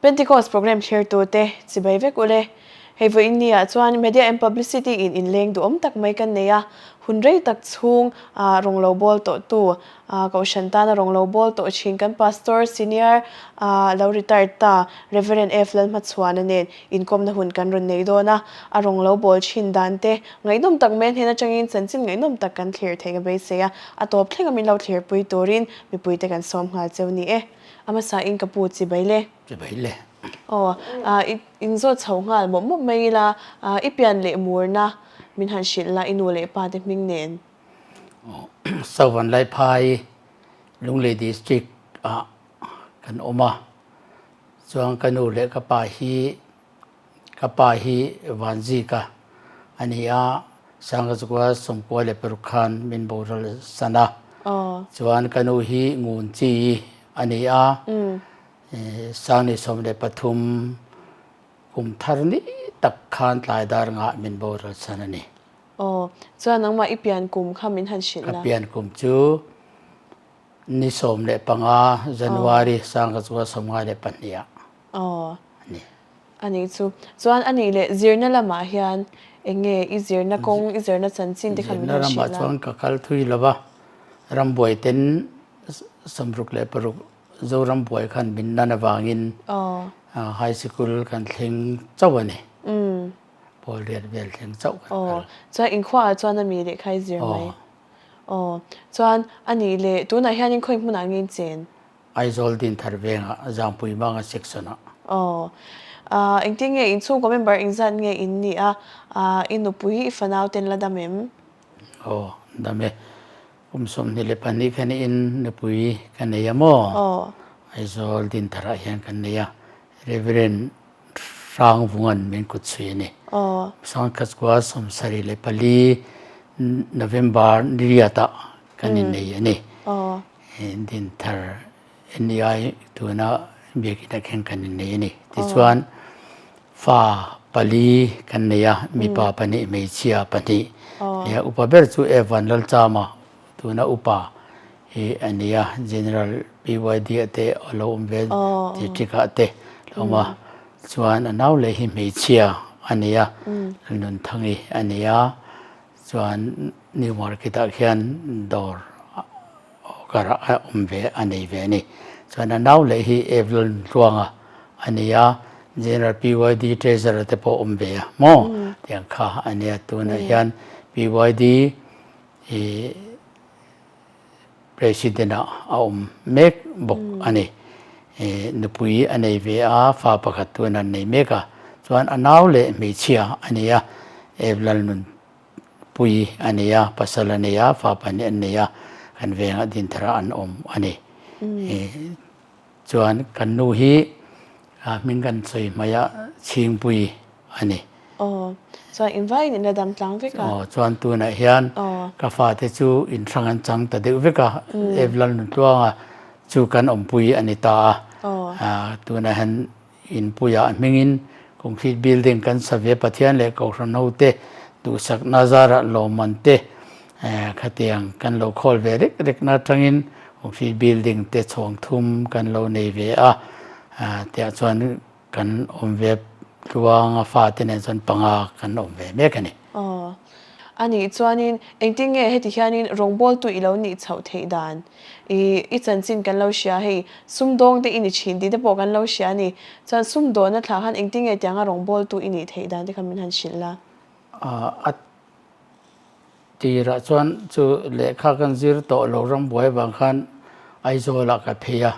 Pentecost program thlirtute chibai vek ule. Hei vawiin ni ah chuan Media and Publicity in inleng duhawm tak mai kan nei a, hun rei tak chhung ah rawng lo bawl tawh tu, Kohhran tana rawng lo bawl tawh thin kan Pastor Senior ah lo retired ta Reverend F Lalhmachhuana nen inkawmna hun kan rawn nei dawn a, a rawng lo bawl thin dan te ngaihnawm tak mai a hnen atangin chanchin ngaihnawm tak kan thlir theih ka beisei a, a tawp thleng a min lo thlirpui turin mipuite kan sawm nghal cheu ni e. A hmasa in ka pu chibai le. Chibai le. Aw, i inzawt chho nghal mawp mawp mai ila, i pian leh murna min han hrilh la i nu leh pa te hming nen. Aw, Southern Laiphai, Lunglei District ah kan awm a, chuan ka nu leh ka pa hi Ka pa hi Vanzika a ni a, Sangkachukua 96 khan min boral san a. Chuan ka nu hi Ngunchi a ni a, Sangni 13 kum thar ni tak khan tlai dar ngah min boral san a ni. Aw, chuan nangmah i pian kum kha min han hrilh la. Ka pian kum chu ni 15 January Sangkachukua 52 ah. Aw. A ni. A nih chu. Chuan a nih leh zirna lamah hian eng nge i zirna kawng, i zirna chanchin te kha min han Zirna hrilh ramah la? chuan ka kal thui lo va, rambuai ten 66 Zoram buai khan min nan avangin High Sikul kan thleng chauh a ni. Pawl riat vel thleng chauh kan kal. Aw. Chuan inkhuaah chuan a mi lehkha i zir mai? Aw. Chuan a nih leh tunah hianin khawi hmunah nge in chen? Aizawl Dinthar vengah Zangpui Manga section-ah. Aw. Ahh engtin nge inchhungkaw member engzat nge in nih a? Ahh i nupui i fanau ten la dam em? Aw, dam e. Kum 22 khan in nupui ka nei a maw? Aw. Aizawl Dintharah hian kan nei a. Reverend Hrangvunga'n min kut chhui a ni. Aw. 1974 November niriatah kan innei a ni. Aw. Dinthar NEI tuna biakinn ah khin kan innei a ni. Tichuan fa pali kan nei a, mipa pahnih hmeichhia pahnih. Nia upa ber chu Evan Lalchama tuna upa hi a ni a, General PYD ah te a lo awm ve district ah te a lo awm a. Chuan a nau leh hi hmeichhia a ni a, Nunthang'i a ni a. Chuan New Market ah khian dawr karah a awm ve a nei ve a ni. Chuan a nau leh hi Evelyn Tluanga a ni a, General PYD Treasurer te pawh awm ve a maw tiang kha a nia. Tunah hian PYD ih President ah a awm mek bawk a ni. Ih nupui a nei ve a, fa pakhat tun an nei mek a. Chuan a nau leh hmeichhia a ni a, Evlal nunpui a ni a, pasal a nei a, fa pahnih an nei a, kan vengah Dinthar ah an awm a ni. Ih Chuan kan nu hi a hming kan sawi hmai a Chhingpui a ni. Aw, chuan in vaiin in la dam tlang vek a. Aw, chuan tunah hian ka fate chu in hrang an chang ta deuh vek a, Evlal Nuntluanga chu kan awmpui a ni ta a. Tunah hian Inpuiah hmingin concrete building kan sa ve Pathian leh Kohhran hote duhsakna zarah lawmman te khatiang kan lo khawl ve rek rekna atangin concrete building te chhawng thum kan lo nei ve a, tiah chuan kan awm ve tluanga fate nen chuan panga kan awm ve mek a ni. Aw. A nih chuanin engtin nge heti hianin rawngbawltu i lo nih chhoh theih dan? I i chanchin kan lo hria hei sumdawng te i ni thin tih te pawh kan lo hria a ni. Chuan sumdawnna thlah khan engtin nge tianga rawngbawltu i nih theih dan te kha min han hrilh la. A tirah chuan chu lehkha kan zir tawh lo rambuai vang khan Aizawlah ka phei a.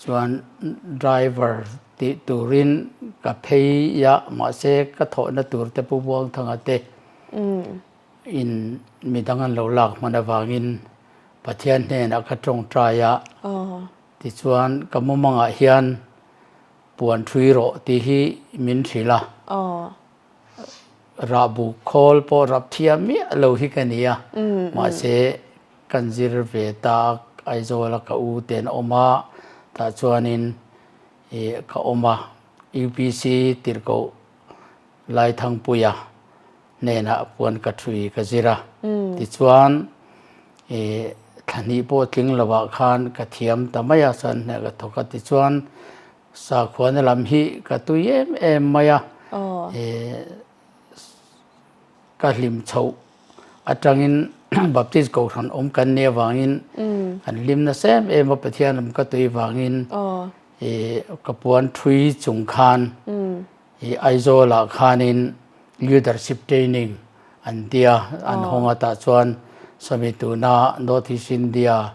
Chuan driver tih turin ka phei a, mahse ka thawhna tur te Pu Buangthanga te in midang an lo lak hman avangin Pathian hnenah ka tawngtai a, tichuan ka mumangah hian puan ṭhui rawh tih hi min hrilh a, rahbu khawl pawh rap thiam miah lo hi ka ni a, mahse Kan zir ve tak Aizawla ka u te an awm a, tah chuanin ih ka awm a, UPC tirhkoh Laithangpuia hnenah puan ka thui ka zir a, tichuan ih thla hnih pawh tling lovah khan ka thiam ta mai a, chuan hneh ka thawk a, tichuan. Sakhuana lam hi ka tui em em mai a, ka hlim chhoh atangin Baptist Kohhran awm kan nih avangin kan hlim nasa em em a, Pathian lam ka tui vangin ka puan thui chung khan Aizawlah khanin Leadership Training an tia an hawng a tah chuan sawmi tuna North East India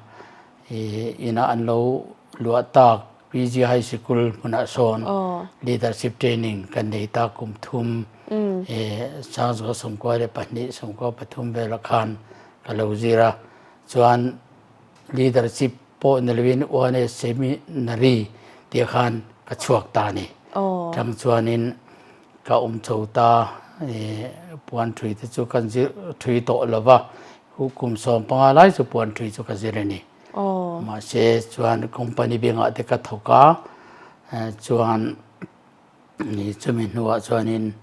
ina an lo luah tak PG High Sikul hmunah sawn Leadership Training kan nei ta kum thum Sangzua 92 93 velah khan ka lo zir a chuan Leadership pawh ni loin One Seminary tih khan ka chhuak ta a ni. Tang chuanin ka awm chho ta puan thui te chu ka zir thui tawh lo va, kum 15 lai chu puan thui chu ka zir a ni. Mahse chuan company bengah te ka thawk a, chuan chumi hnuah chuanin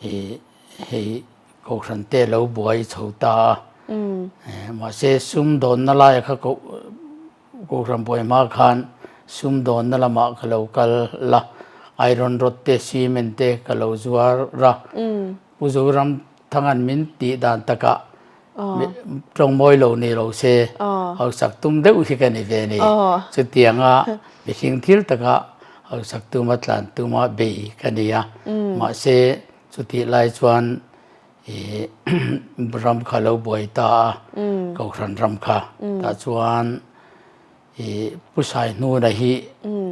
hei Kohhran te lo buai chho ta a, mahse sumdawnna laia kha Kohhran buai hma khan sumdawnna lamah ka lo kal la, iron rod te cement te ka lo zuar a, Pu Zoramthanga'n min tih dan takah tawng mawi lo ni lo se hausak tum deuh hi ka ni ve a ni. Chutianga mihring thil taka hausak tuma tlan tuma bei ka ni a, mahse Chutih lai chuan ih ram kha lo buai ta a, Kohhran ram kha. Tah chuan ih Pu Saihnuna hi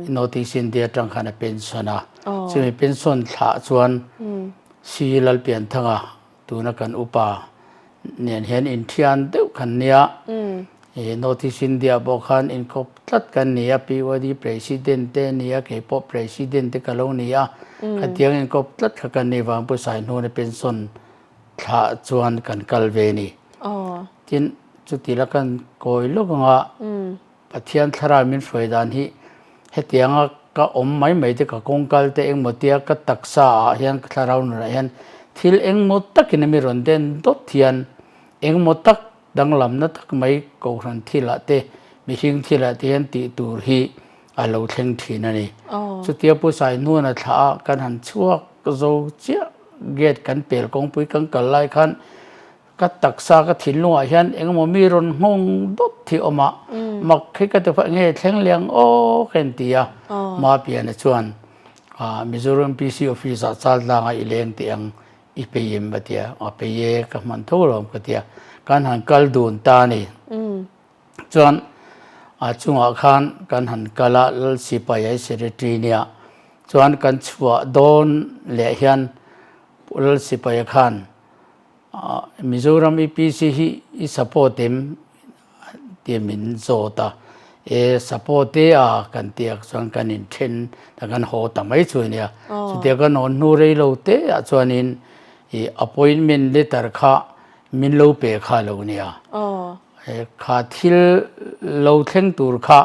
North East India atang khan a pension a. Chumi pension thlah chuan Si Lalpianthanga tuna kan upa nen hian inthian deuh kan nia. North East India pawh khan inkawp tlat kan ni a, PYD President te a ni a, kei pawh President te ka lo ni a, khatiang inkawp tlat kha kan ni vang Pu Saihnuna pension thlah chuan kan kal ve ni. Tin, chuti la kan kawi lawk anga Pathian thlarau min hruai dan hi hetianga ka awm mai mai te ka kawng kal te engmaw tia ka taksa ah hian ka thlarau nunah hian thil engmaw takin a mi rawn den dawt hian engmaw tak Danglamna tak mai Kohhran thilah te, mihring thilah te hian tih tur hi a lo thleng thin a ni. Chutia Pu Saihnuna thlah a kan han chhuak zo chiah gate kan pel kawngpui kan kal lai khan ka taksa ka thinlungah hian engemaw mi rawn nghawng dawt hi awm a, mak hi ka ti phah nge thleng liang aw ka inti a, Mapiana chuan Mizoram PC office ah Chaltlanga i leng teh ang I pei em a tia, a pei e ka hman tho lo ka tia, kan han kal dun ta a ni. Chuan a chungah khan kan han kal a, Lal Sipai ai Secretary nia, chuan kan chhuah dawn leh hian Lal Sipaia khan Mizoram EPC hi i support em? Tia min zawt a, e support e a kan tih chuan kan inthen ta kan haw ta mai chu ania. Chutia kan hawn hnu rei lo te ah chuanin i appointment letter kha min lo pe kha lo nia. Kha thil lo thleng tur kha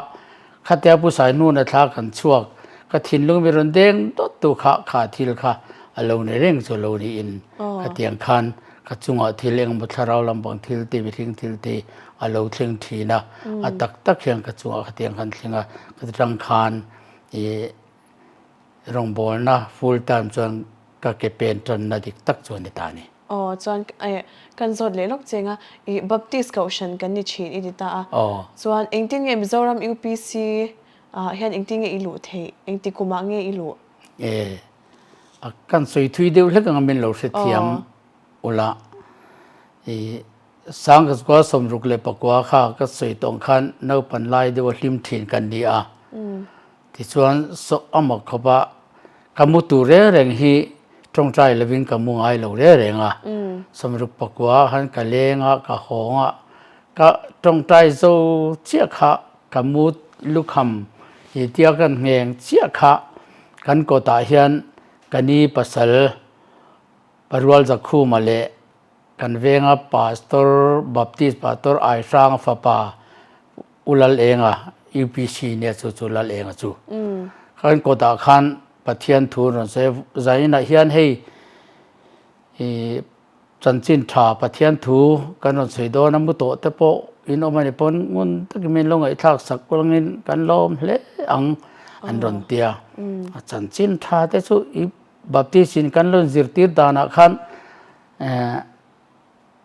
khatia Pu Saihnuna thla kan chhuak ka thinlung mi rawn deng dawt tu kha kha thil kha a lo ni reng chu lo niin khatiang khan Ka chungah thil engemaw thlarau lampang thil te, mihring thil te a lo thleng thin a, a tak tak hian ka chungah khatiang khan thleng a, ka tang khan ih rawngbawlna full time chuan ka ke pen tanna dik tak chu a ni ta a ni. Aw chuan eh kan zawt leh lawk cheng a, ih Baptist Kohhran kan ni thin i ti ta a, chuan engtin nge Mizoram UPC ah hian engtin nge i luh theih, engti kumah nge i luh? Eh A kan sawi thui deuh hlek anga min lo hrethiam ula i Sangkazkua 64 kha ka sawi tawng khan naupan lai deuha hlim thin kan ni a. Tichuan saw a mak khawp a, ka mu tur reng reng hi tawngtai lovin ka mu ngai lo reng reng a. 69 khan ka leng a, ka hawng a, ka tawngtai zo chiah kha ka mu lukham i tia kan ngheng chiah kha Kan kawtah hian ka ni pasal Parual Zakhuma leh kan venga Pastor Baptist Pastor Aihranga fapa U Lalenga, UPC nia chu chu Lalenga chu. Kan kawtah khan Pathian thu rawn sawi zainah hian hei i Chanchin tha Pathian thu kan rawn sawi dawn a, mu tawh te pawh in awm a ni pawn ngun takin min lo ngaihthlak sak ulangin kan lawm hle ang. an rawn ti a. A chanchin tha te chu i Baptist in kan lo zirtir danah khan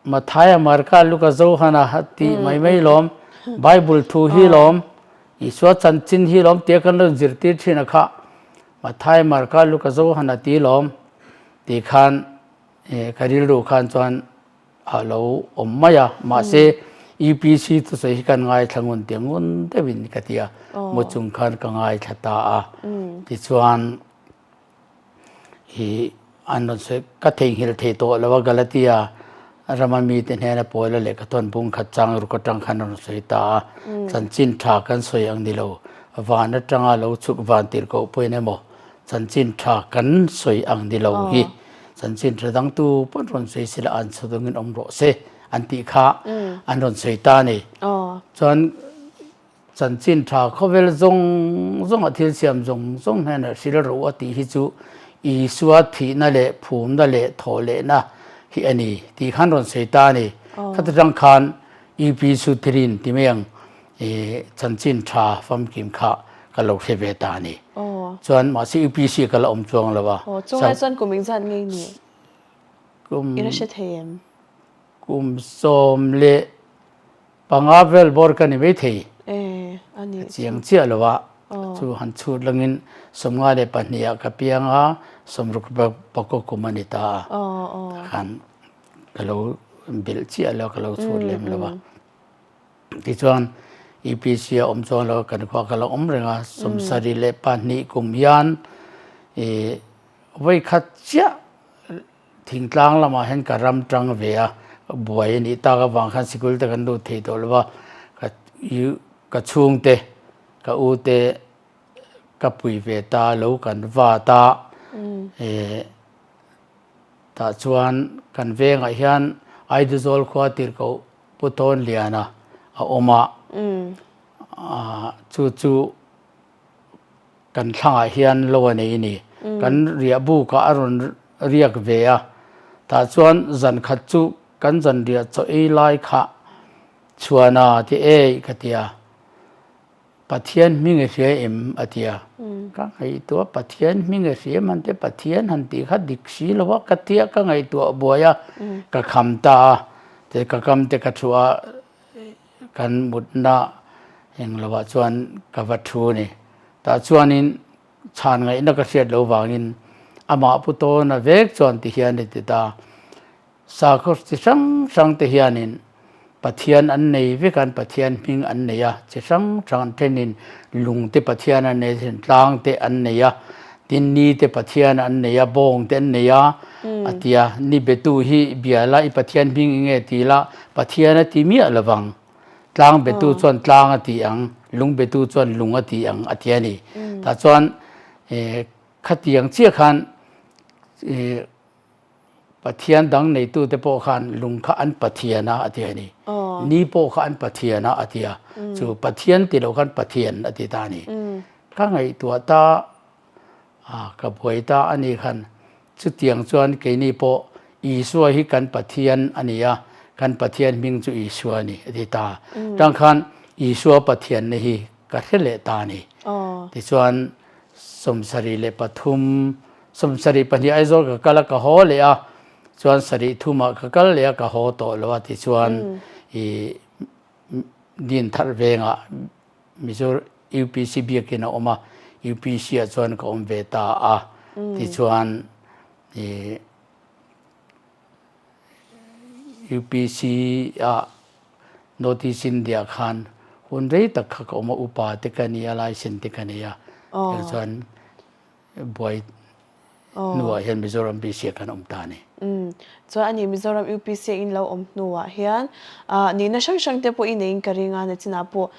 Mathaia, Marka, Luka, Johana tih mai mai lawm, Bible thu hi lawm, Isua chanchin hi lawm tia kan lo zirtir thin a kha Mathaia, Marka, Luka, Johana tih lawm tih khan ka rilru khan chuan a lo awm mai a. Mahse, UPC thusawi hi kan ngaithla ngun tih ngun deuhin ka ti a, mu chung khan ka ngaithla ta a. Tichuan. Hi an rawn sawi ka theihnghilh thei tawh lo a Galatia rama mite hnena Paula lehkha thawn bung khat chang ruk atang khan a rawn sawi ta a, chanchin tha kan sawi ang ni lo, van atanga lo chhuk van tirh koh pawhin emaw chanchin tha kan sawi ang ni lo hi chanchin tha dangtu pawn rawn sawi sila an chhawdawngin awm rawh se an tih kha an rawn sawi ta a ni. Chuan Chanchin tha khawvel zawng zawnga thil siam zawng zawng hnenah hril rawh u a tih hi chu Isua thihna leh phumna leh thawhlehna hi a ni tih khan rawn sawi ta a ni. Khata tang khan UP Suthirin ti mai ang chanchin tha famkim kha ka lo hre ve ta a ni. Chuan mahse UPC ka la awm chuang lo a. Chunglai chuan kum engzat ngei ni? I la hre thei em? Kum 10 Panga vel bawr ka ni maithei. Ka chiang chiah lo a, chu han chhut langin 52 ah ka piang a, 60 pakaw kum a ni ta a. Khan ka lo belh chiah lo, ka lo chhut lem lo a. Tichuan UPC a awm chuang lo, kan khua ka lo awm reng a, 72 kum hian vawikhat chiah Thingtlang lamah hian ka ram tang ve a, buai a nih tak avang khan sikul te kan lut thei tawh lo va, ka ka chhungte ka u te ka pui ve ta lo kan vat a, eh tah chuan kan vengah hian Aiduzawl khua tirhkoh Pu Tawnliana a awm a, ah chu chu. Kan thlangah hian lo a nei a ni. Kan riah bukah a rawn riak ve a, tah chuan zan khat chu kan zan riah chaw ei lai kha chhuana ti ei ka ti a, Pathian hming i hria em a ti a, ka ngaihtuah Pathian hming i hria em han tia Pathian han tih kha dik si lo a ka tia ka ngaihtuah buai a, ka kham ta a, ti ka kam te ka thu a. Kan mutna eng lovah chuan ka va thu a ni. Tah chuanin chhan ngaihna ka hriat lo vangin amah pu tawna vek chuan ti hian a ti ta. Sakhaw chi hrang hrang te hianin Pathian an nei vek a, an Pathian hming an nei a, chi hrang hrang an thenin lung te Pathian an nei a, then tlang te an nei a, tin ni te Pathian an nei a, bawng te an nei a, a ti a. Ni betu hi bia la i Pathian hming eng nge ti la, Pathian a ti miah lo vang. Tlang betu chuan tlang a ti ang, lung betu chuan lung a ti ang a ti a ni. Tah chuan khatiang chiah khan Pathian dang neitute pawh khan lung kha an Pathian a a ti a ni. Ni pawh kha an Pathian a a ti a. Chu Pathian ti lo khan Pathian a ti ta a ni. Ka ngaihtuah ta a, ka buai ta a ni khan chutiang chuan keini pawh Isua hi kan Pathian a ni a, kan Pathian hming chu Isua a ni a ti ta. Tang khan Isua Pathianna hi ka hre leh ta a ni. Tichuan 73, 72 Aizawl ka kal a, ka haw leh a, chuan sarih thumah ka kal leh a, ka haw tawh lo a tichuan i Dinthar vengah Mizo UPC biakin a awm a, UPC ah chuan ka awm ve ta a, tichuan i UPC ah North East India khan hun rei tak kha ka awm a, upa te ka ni a, license te ka nei a, tichuan buai hnuah hian Mizoram BC ah khan awm ta a ni. Chuan ani Mizoram UPC a in lo awm hnuah hian nihna hrang hrang te pawh i neiin ka ring a, nachinah pawh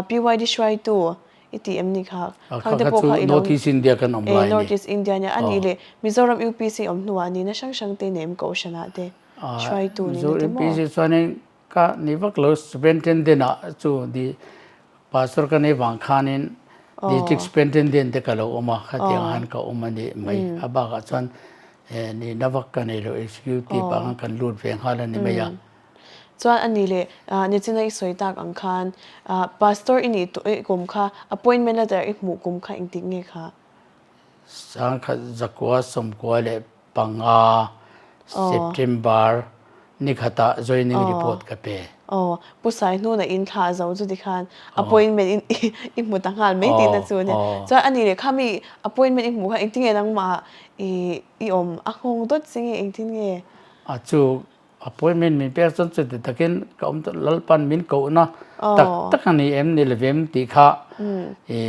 PYD hruaitu i tih em ni kha? Khang te pawh kha i lo North East India kan awm lai a ni. North East India nia a nih leh Mizoram UPC awm hnuah nihna hrang hrang te i nei em Kohhranah te hruaitu nihna te maw? Mizoram UPC chuanin Ka ni vak lo Superintendent ah chu di Pastor ka nei vang khanin District Superintendent te ka lo awm a, khatiang han ka awm a ni mai. A bakah chuan nihna vak ka nei lo, Executive ah khan kan lut ve nghal a ni mai a. Chuan a ni leh nichina i sawi tak ang khan Pastor i nih tawh i kum kha appointment letter i hmuh kum kha engtik nge kha? Sangkhat zakua sawmkua leh 5 September ni khatah joining report ka pe. Aw, Pu Saihnuna in thlah zo chu tikhan appointment i hmu ta nghal mai tihna chu ania. Chuan ani leh kha mi appointment i hmuh kha engtin nge nangmah i awm a nghawng dawt che nge engtin nge? A chu appointment min pek chuan chuti takin ka awm tawh Lalpan min kohna tak tak a ni em ni lovem tih kha i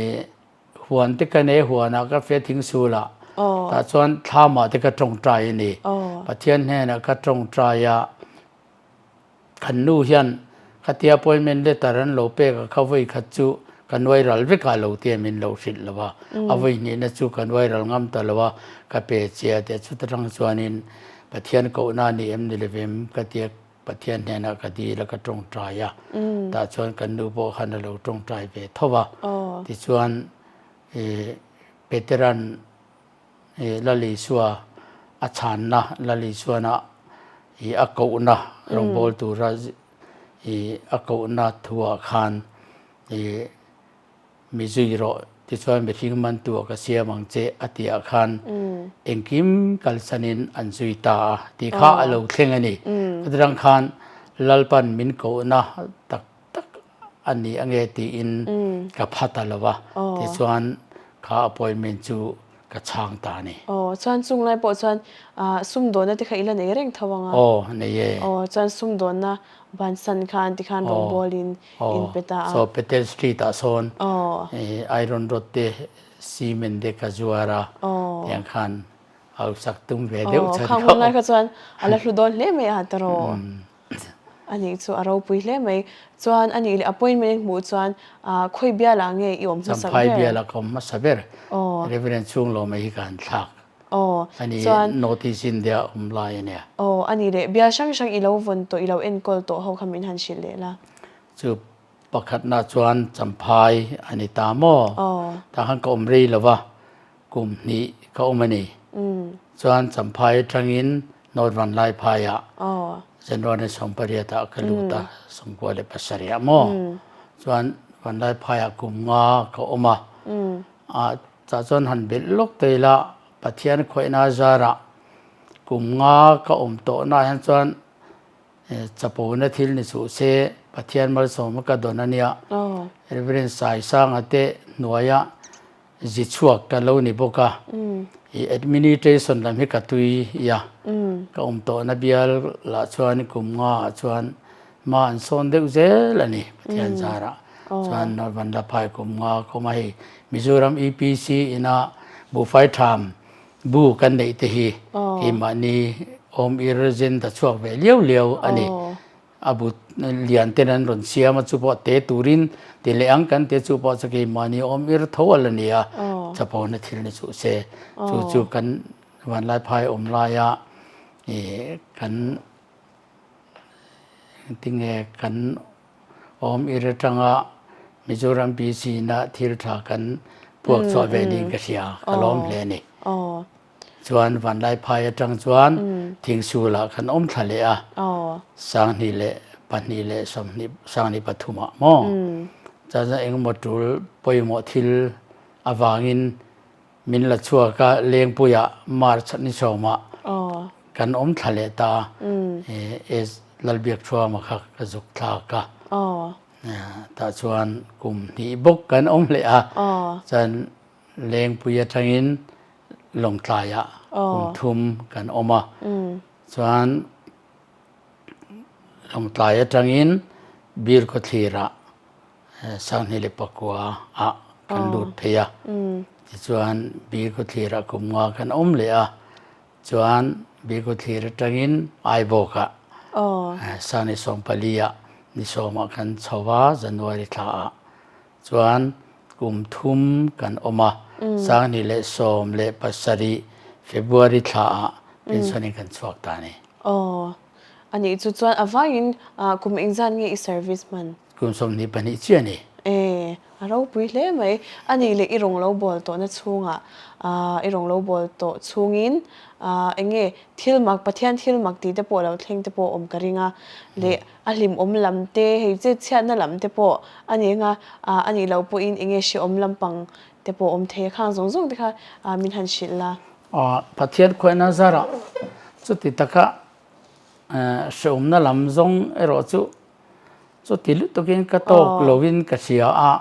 Huan te ka nei huanah ka fia thing sul a, tah chuan thlamah te ka tawngtai a ni. Pathian hnenah ka tawngtai a, kan nu hian khatia appointment letter an lo pek a kha vawi khat chu ka nuai ral vek a lo tia min lo hrilh lo a, a vawi hnihna chu ka nuai ral ngam ta lo a, ka pe che a tia chuta tang chuanin Pathian kohna a ni em ni lovem ka tia Pathian hnenah ka dil a, ka tawngtai a, tah chuan kan nu pawh khan a lo tawngtai ve tho a. Tichuan Petera'n Lal Isua a chhanna, Lal Isuana a kohna rawngbâwl tura a kohna thuah khan Mi zui rawh, tichuan mihring mantu ah ka siam ang che a tih ah khan engkim kalsanin an zui ta a tih kha a lo thleng a ni. Chutiang khan Lalpan min kohna tak tak a ni ange tiin ka pha ta lo a, tichuan kha appointment chu ka chhang ta a ni. Aw, chuan chung lai pawh chuan sumdawnna te kha i la nei reng tho ang a? Aw, nei e. Aw, chuan sumdawnna bansan khan tikhan rawngbawlin in pe ta a. Saw Petel Street ah sawn iron rod te cement te ka zuar a, tiang khan hausak tum ve deuh chan kha. Khang hun lai kha chuan a la hlu dawn hle mai a tawrh. A nih chu a ropui hle mai. Chuan a nih leh appointment in hmuh chuan khawi bial ah nge i awm hmasa ber? Champhai bial ah ka awm hmasa ber. Reverend Chhunglawma hi ka han thlak. A ni North East India awm lai a nia. Aw, a ni leh bial hrang hrang i lo vawn tawh, i lo enkawl tawh ho kha min han hrilh leh la. Chu pakhatna chuan Champhai a ni ta maw? Tah khan ka awm rei lo va, kum hnih ka awm a ni. Chuan Champhai atangin North Vanlaiphaiah January 18 ah ka lut a, 97 ah maw? Chuan Vanlaiphaiah kum nga ka awm a. Chah chuan han belh lawk ta ila, Pathian khawihna zarah kum nga ka awm tawhnaah hian chuan chapona thil ni suh se, Pathian malsawma ka dawn a nia. Reverend Saisanga te hnuaia zi chhuak ka lo ni bawk a, i administration lam hi ka tui a, ka awm tawhna bial lah chuan kum ngaah chuan Hma an sawn deuh zel a ni Pathian zarah chuan Vanlaphai kum nga kawm a hei Mizoram EPC ina buhfai tham bu kan neih te hi keimahni awm ir zen ta chhuak ve liau liau a ni. A bu lian ten an rawn siam a chu pawh te turin ti leh ang kan tia chu pawh chu keimahni awm ir tho a la ni a chapona thil ni suh se chu chu kan Vanlaiphai awm laia ih kan Engtinge kan awm ir atanga Mizoram PC na thil tha kan puak chhuah ve niin ka hria, ka lawm hle a ni. Chuan Vanlaiphai atang chuan Thingsulah kan awm thla leh a, Sanghnih leh pahnih leh sawmhnih Sanghnih pathumah maw? Chuan engemaw tul pawimawh thil avangin Min la chhuak a, Lengpuiah March ni sawmah kan awm thla leh ta a, Lalbiakṭhuama kha ka zuk thlak a, tah chuan kum hnih bawk kan awm leh a, chuan Lengpui atangin Lawngtlaiah kum thum kan awm a, chuan Lawngtlai atangin Birkhawthlirah 2009 ah kan lut phei a, tichuan Birkhawthlirah kum nga kan awm leh a, chuan Birkhawthlir atangin Aibawkah 2014 ah ni sawmah kan chho a, January thla ah chuan kum thum kan awm a, 2017 February thla ah pension in kan chhuak ta a ni. A nih chu chuan a vangin kum engzat nge i service hman? Kum 22 chiah a ni. E, A ropui hle mai. A nih leh i rawng lo bawl tawhna chhungah i rawng lo bawl tawh chhungin eng nge thil mak, Pathian thil mak tih te pawh lo thleng te pawh awm ka ring a. Leh a hlimawm lam te, hei chet chhiatna lam te pawh a ni anga a nih loh pawhin eng nge hrehawm lampang te pawh awm thei a, khang zawng zawng te kha min han hrilh la. Pathian khuaina zarah chuti taka hrehawmna lam zawng erawh chu Chuti lutukin ka tawk loin ka hria a,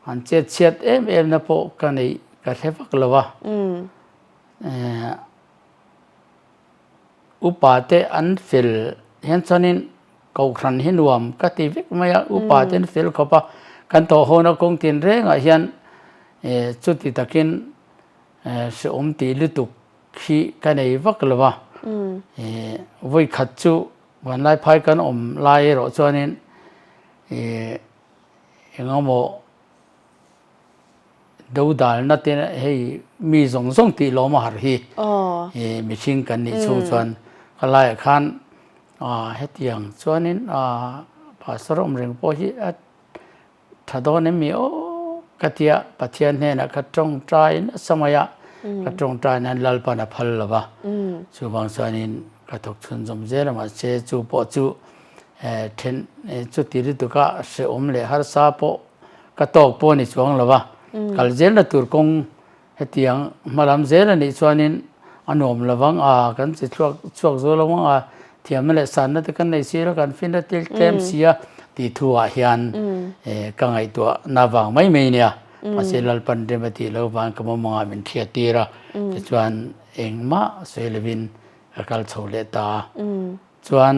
han chet chhiat em em na pawh ka neih ka hre vak lo a. Upa te an fel hian chuanin Kohhran hi nuam ka ti vek mai a, upa te an fel khawp a, kan thawh hawna kawng tinrengah hian chuti takin hrehawm tih lutuk hi ka nei vak lo a. Vawi khat chu Vanlaiphai kan awm lai erawh chuanin ih engemaw dodalna te hei mi zawng zawng tih lawm a harh hi ih mihring kan nih chhung chuan ka laiah khan ah hetiang chuanin ah pastor awm reng pawh hi a Tha dawn em mi aw ka tia Pathian hnenah ka tawngtai nasa mai a, ka tawngtai nan Lalpan a phal lo va, chuvang chuanin ka thawk chhunzawm zel a mahse chu pawh chu then chuti lutuka hrehawm leh harsa pawh ka tawk pawh a ni chuang lo va, kal zelna tur kawng Hetiang hmalam zel a nih chuanin a nuam lo vang a, kan chi chhuak chhuak zo lo vang a, thiamna leh sanna te kan nei si lo, kan finna tel tlem si a tih thu ah hian ka ngaihtuahna vang mai mai nia. Mahse Lalpan rem a tih lo vang ka mawmawngah min hriat tir a, tichuan engmah sawi lovin ka kal chho leh ta a. Chuan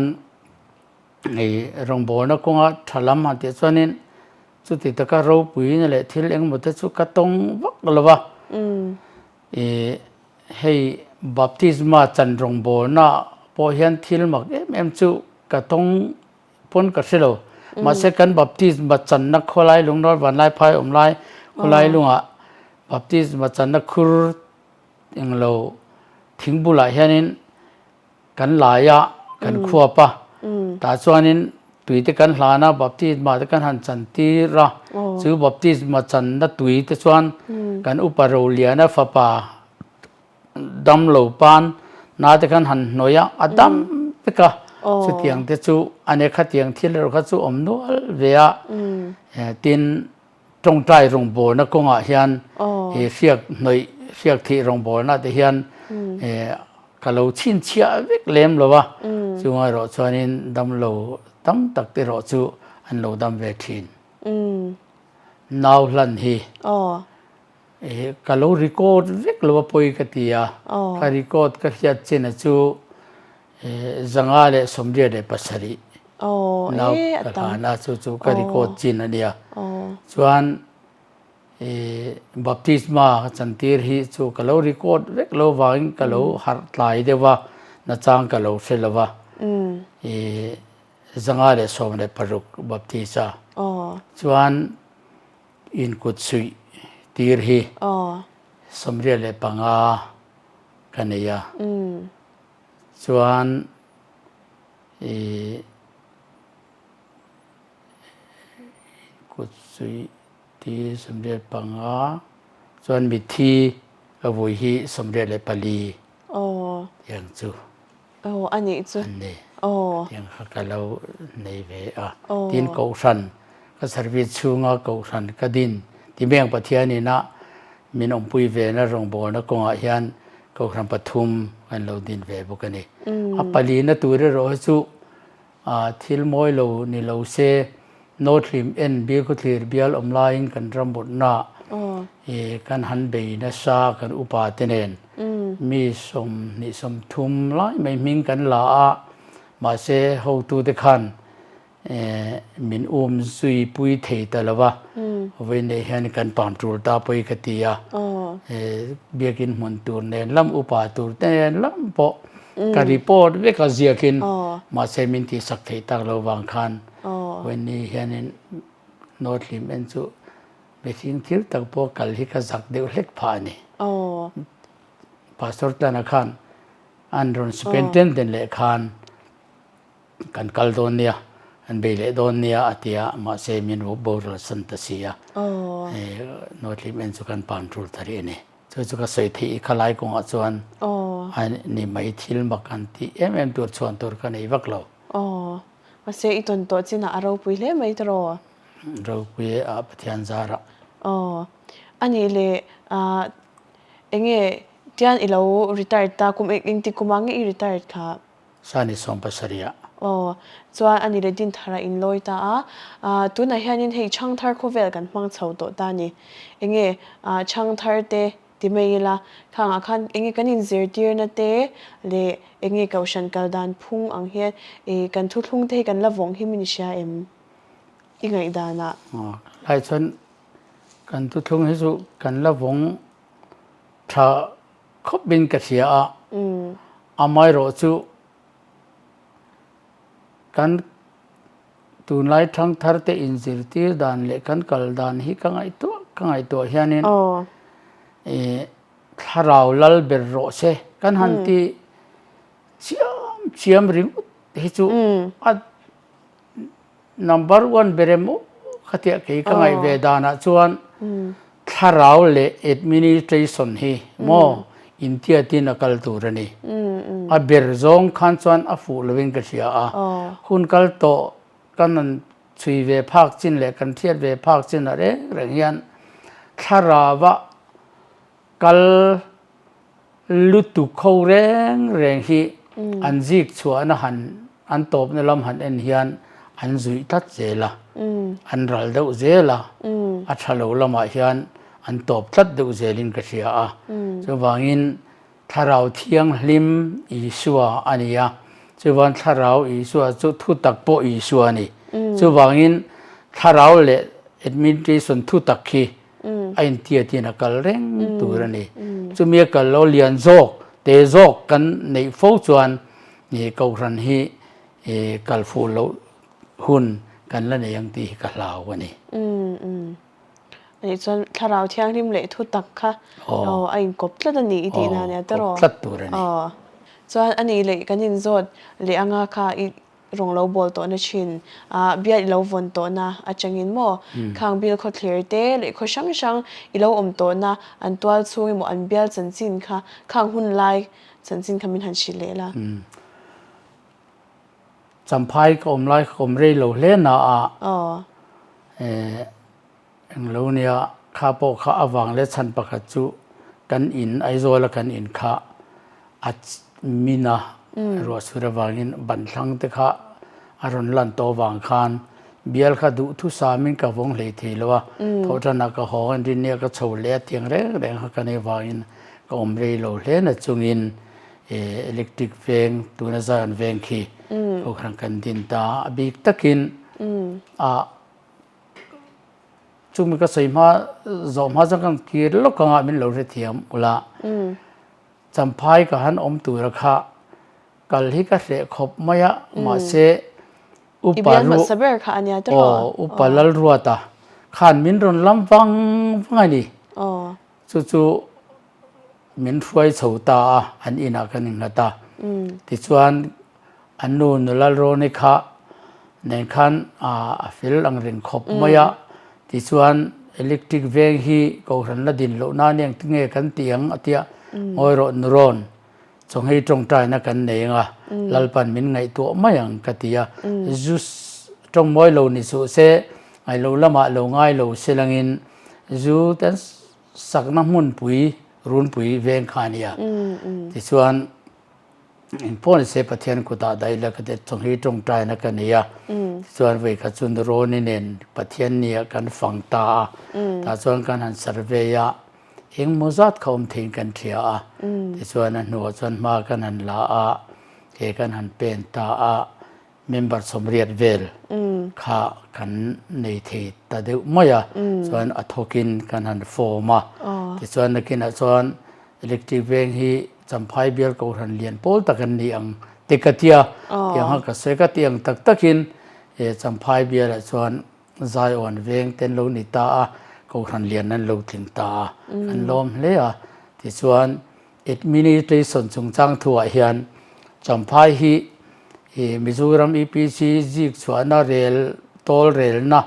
hei rawngbawlna kawnga tha lam han tih chuanin Chuti taka ropuina leh thil engemaw te chu ka tawng vak lo va. Ih hei baptisma chan rawngbawlna pawh hian thil mak em em chu ka tawng pawn ka hre lo. Mahse kan baptisma channa khawlai lung North Vanlaiphai awm lai khawlai lungah baptisma channa khur englo thing bulah hianin Kan lai a, kan khuap a, tah chuanin tui te kan hlan a, baptisma te kan han chan tir a, chu baptisma channa tui te chuan kan upa Roliana fapa dam lo pan na te khan han hnawih a, a dam vek a, chutiang te chu a ne khatiang thil erawh kha chu awm nual ve a, tin Tawngtai rawngbawlna kawngah hian he hriak hnawih, hriak thih rawngbawlna te hian ka lo chhinchhiah vek lem lo a, chunga erawh chuanin damlo tam tak te erawh chu an lo dam ve thin. Nau hlan hi ka lo record vek lo a pawi ka ti a, ka record ka hriat chin a chu 587 nau ka hlan a, chu chu ka record chin a nia. Chuan baptisma ka chantir hi chu ka lo record vek lo vangin ka lo harh tlai deuh a, nachang ka lo hre lo va. 516 baptisa. Chuan inkut suih tir hi 85 ka nei a. Chuan i kut suih ti 85 chuan mithi ka vui hi 84 tiang chu an ni. Tiang kha ka lo nei ve a. Tin Kohhran ka service chhunga Kohhran ka din ti meng Pathian ina min awmpui vena rawngbawlna kawngah hian Kohhran pathum kan lo din ve bawk a ni. A palina tur erawh hi chu thil mawi lo ni lo se, North Lim en Bilkhawthlir bial awm laiin kan ram mutna kan han bei nasa kan upa te nen mi 20 30 lai mai hming kan la a, mahse hotute khan Min um zui pui thei ta lo va, vawiin leh hian kan pam tul ta pawi ka ti a, biakin hmun tur nen lam upa tur te nen lam pawh ka report vek a ziakin mahse min tihsak theih tak lo vang khan vawiin ni hianin North Lim en chu mihring thil tak pawh kal hi ka zak deuh hlek phah a ni. Pastor Tlana khan an rawn superintendent leh khan Kan kal dawn nia. Kan bei leh dawn nia a ti a, mahse min boral san ta si a. Nawtlim en chu kan pan tul ta rih a ni. Chu chu ka sawi theih i khalai kawngah chuan a ni mai thil mak an tih em em tur chhuan tur ka nei vak lo. Aw, mahse i tawn tawh chinah a ropui hle mai tawh. Ropui e a Pathian zarah. Aw, a nih leh enge tian i lo retired ta kum engtik kumah nge i retired kha? Sani sawmpasarih ah. Aw, chuan ani leh Dinthar a inlawi ta a. Aah, tunah hianin hei Chhangthar khawvel kan hmang chho tawh ta ni. Enge aah Chhangthar te ti mai ila, khangah khan enge kan inzirtirna te leh enge Kohhran kal dan phung ang hian ih kan thuthlung te hi kan la vawng hi min hria em? I ngaihdanah. Aw, lai chuan kan thuthlung hi chu kan la vawng tha khawp in ka hria a, amaherawh chu kan tunlai thangthar te inzirtir dan leh kan kal dan hi ka ngaihtuah ka ngaihtuah hianin ih thlarau lal ber rawh se kan han ti chiam chiam ringawt hi chu a Number one ber emaw khatiah kei ka ngaih ve danah chuan thlarau leh administration hi maw intiatin a kal tur a ni. A ber zawng khan chuan a fuh lovin ka hria a, hun kal tawh kan rawn chhui ve phak chin leh kan hriat ve phak chinah reng reng hian thlarauah kal Lutuk ho reng reng hi an zik chhuahna han an tawpna lam han en hian an zuih tlat zel a, an ral deuh zel a, a tha lo lamah hian an tawp tlat deuh zelin ka hria a. Chuvangin Thlarau Thianghlim Isua a ni a, chuvan Thlarau Isua chu thutak pawh Isua a ni. Chuvangin Thlarau leh administration thutak khi a intiatin a kal reng tur a ni. Chumi a kal lo lian zawk, te zawk kan neih fo chuan Kohhran hi kal fuh loh hun kan la nei ang tih hi ka hlau a ni. Anih chuan Thlarau Thianghlim leh thutak kha a inkawp tlat a ni i tihna ania tawh. Kawp tlat tur a ni. Chuan anih leh kan inzawt leh anga kha i Rawng lo bawl tawhna thin ah bial i lo vawn tawhna atangin maw khang bil khawthlir te leh khaw hrang hrang i lo awm tawhna an tual chhung emaw an bial chanchin kha khang hun lai chanchin kha min han hrilh leh la. Champhai ka awm lai ka awm rei lo hle na a Englo nia, kha pawh kha avang leh chhan pakhat chu kan in, Aizawla kan in kha a min a, ruahsur avangin banthlang te kha a rawn lan tawh avang khan bial kha duhthusamin ka vawng hlei thei lo a, thawhtanah ka haw a, rinnia ka chho leh a tiang reng reng kha ka nei avangin ka awm rei lo hle na chungin electric veng tuna Zion veng khi kohhran kan din ta a, a bik takin a Chumi ka sawi hma zawh hma chuan kan kir lawk anga min lo hrethiam ula. Champhai ka han awm tura kha kal hi ka hreh khawp mai a, mahse Upa Ru aw Upa Lalruata khan min rawn lam vang vang a ni. Chu chu min hruai chho ta a, an inah kan innghat a. Tichuan an nu nula Rawni kha nen khan a fel ang reng khawp mai a. Tichuan electric veng hi Kohhran la din loh nan eng tinge kan ti ang a tia, ngawi rawh nu rawn, chawnghei tawngtaina kan nei ang a, Lalpan min ngaihtuah mai ang ka ti a. Zu tawng mawi lo ni suh se, ngailo lamah lo ngai lo se langin Zu te an sakna hmunpui runpui veng kha a nia. Tichuan engpawh ni se Pathian kutah daih la ka ti chawnghi tawngtaina ka nei a. Tichuan vawi khat chu Nurawni nen Pathian nia kan fang ta a. Tah chuan kan han survey a, engmaw zat kha awm theiin kan hria a. Tichuan a hnuah chuan hma kan han la a, ke kan han pen ta a. Member sawmriat vel kha kan nei thei ta deuh mai a, chuan a thawkin kan han form a, tichuan nakinah chuan electric veng hi Champhai bial Kohhran lian pawl tak an ni ang te ka tia, tiang kha ka sawi ka ti ang tak takin Champhai bialah chuan Zion veng te an lo ni ta a, Kohhran lian an lo tling ta a, kan lawm hle a, tichuan Administration chungchang thuah hian Champhai hi. I Mizoram EPC zik chhuahna rel tawl relna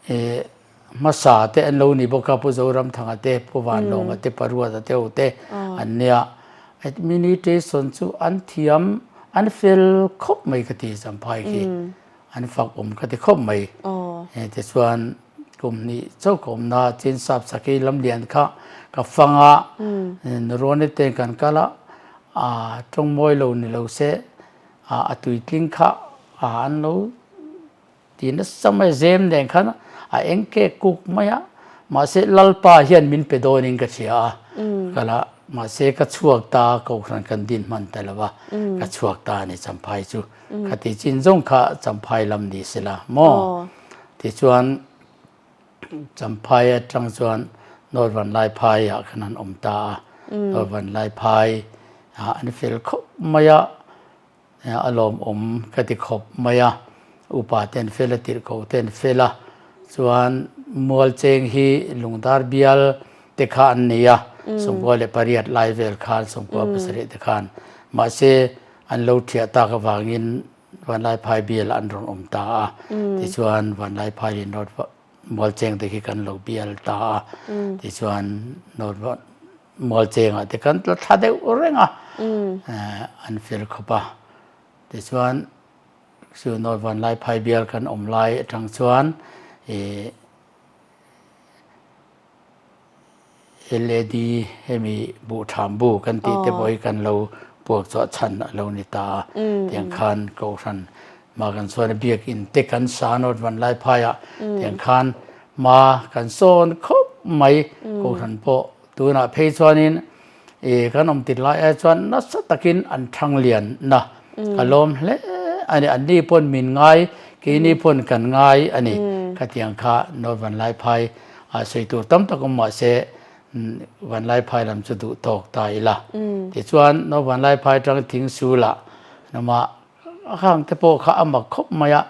hmasa te an lo ni bawk a, Pu Zoramthanga te, Pu Vanlawma te, Paruata te ho te an nia. Administration chu an thiam, an fel khawp mai ka ti Champhai khi. An fak awm ka ti khawp mai. Tichuan kum hnih chauh ka awmna chin sap sakei lam lian kha ka fang a, Nuruani te kan kal a, a tawng mawi lo ni lo se a tuitling kha an lo ti nasa mai zem nen khan a eng kek kuk mai a, mahse Lalpa hian min pe dawnin ka hria a, kal a mahse ka chhuak ta Kohhran kan din hman ta lo va, ka chhuak ta a ni Champhai chu. Khati chin zawng kha Champhai lam ni sela maw? Tichuan Champhai atang chuan North Vanlaiphai ah khan an awm ta a. North Vanlaiphai ah an fel khawp mai a, a lawmawm ka ti khawp mai a. Upa te an fel a, tirhkoh te an fel a. Chuan Mualcheng hi Lungdar bial te kha an nei a, 98 lai vel khan, 97 te khan. Mahse An lo thiah tak avangin Vanlaiphai bial an rawn awm ta a, tichuan Vanlaiphai in North Mualcheng te khi kan lo bial ta a, tichuan North Mualchengah te kan tla thla deuh reng a, an fel khawp a. Tichuan chu North Vanlaiphai bial kan awm lai atang chuan ih LAD hemi buhtham bu kan tih te pawh hi kan lo puak chhuah chhan a lo ni ta a, tiang khan Kohhran hma kan sawn a, biakinn te kan sa nawt van lai phaiah tiang khan hma kan sawn khawp mai Kohhran pawh tunah phei chuanin Ih kan awm tir lai ai chuan nasa takin an thang lian na ka lawm hle a ni. Anni pawn min ngai, keini pawn kan ngai a ni. Khatiang kha North Vanlaiphai ah sawi tur tam tak awm mah se Vanlaiphai lam chu duh tawk ta ila. Tichuan North Vanlaiphai atang Thingsulah lamah A khang te pawh kha a mak khawp mai a,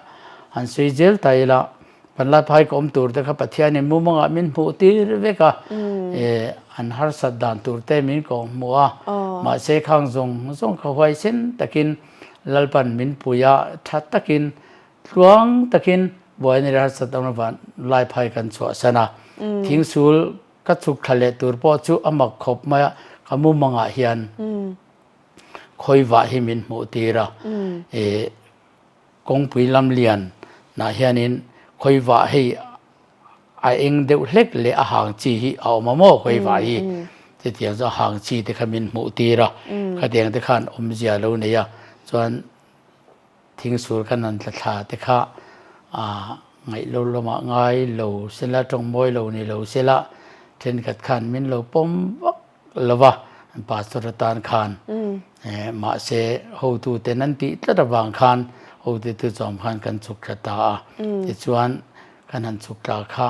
han sawi zel ta ila, Vanlaiphai ka awm tur te kha Pathianin mumangah min hmuh tir vek a, eh an harsat dan tur te min kawh hmuh a, mahse khang zawng zawng kha huaisen takin Lalpan min pui a, tha takin tluang takin buaina leh harsat awmna Vanlaiphai kan chhuahsan a, thingsul ka chhuk thla leh tur pawh chu a mak khawp mai a, ka mumangah hian. Khawivah hi min hmuh tir a, ih kawngpui lam lian nah hianin khawivah hei a eng deuh hlek leh a hang chi hi a awm a maw khawivah hi chutiang chu a hang chi te kha min hmuh tir a, khatiang te khan awmzia lo nei a chuan Thingsur kan han tla thla te kha ngaih lo lamah ngai lo sela, tawng mawi lo ni lo sela, thenkhat khan min lo pawm vak lo va, an pastor atan khan. Mahse hotuten an tih tlat avang khan hotutu chuan khan kan chhuk thla ta a. Tichuan kan han chhuk thla kha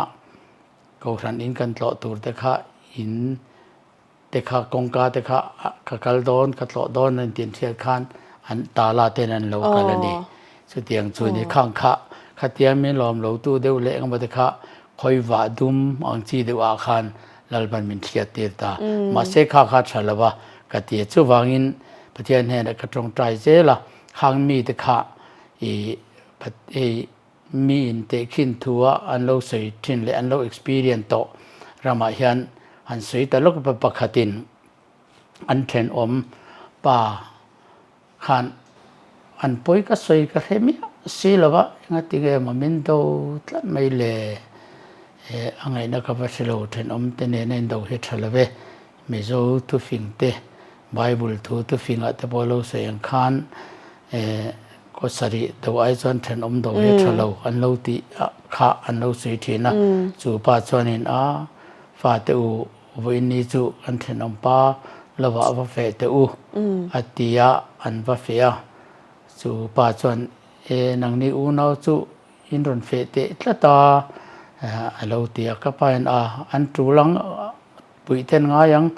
Kohhran in kan tlawh tur te kha in te kha kawngka te kha ka kal dawn ka tlawh dawn an tih hriat khan an tala ten an lo kal a ni. Chutiang chu ni khang kha khatia min lawm lo tu deuh leh engemaw te kha khawi vah dum ang chi deuh ah khan Lalpan min hriat tir ta. Mahse kha kha tha lo a ka ti a. Chuvangin Pathian hnenah ka tawngtai zel a, khang mi te kha ih hei Mi in tehkhin thua an lo sawi thin leh an lo experience tawh ramah hian han sawi ta lawk pa pakhatin an thenawm pa khan an pawi ka sawi ka hre miah si lo va, engati nge maw min do tlat mai le? A ngaihna ka va hre lo, thenawm te nena in do hi tha lo ve. Mizo thufing te, Bible thu thufingah te pawh lo sawi ang khan kaw sarih do ai chuan thenawm do hi a tha lo an lo tih kha an lo sawi thin a. Chu pa chuanin a fate u vawiin chu kan thenawm pa lovah va feh teh u a ti a, an va feh a. Chu pa chuan e nangni unau chu in rawn feh teh tlat a a lo ti a. Ka pain a an tul ang. Puih ten ngai ang,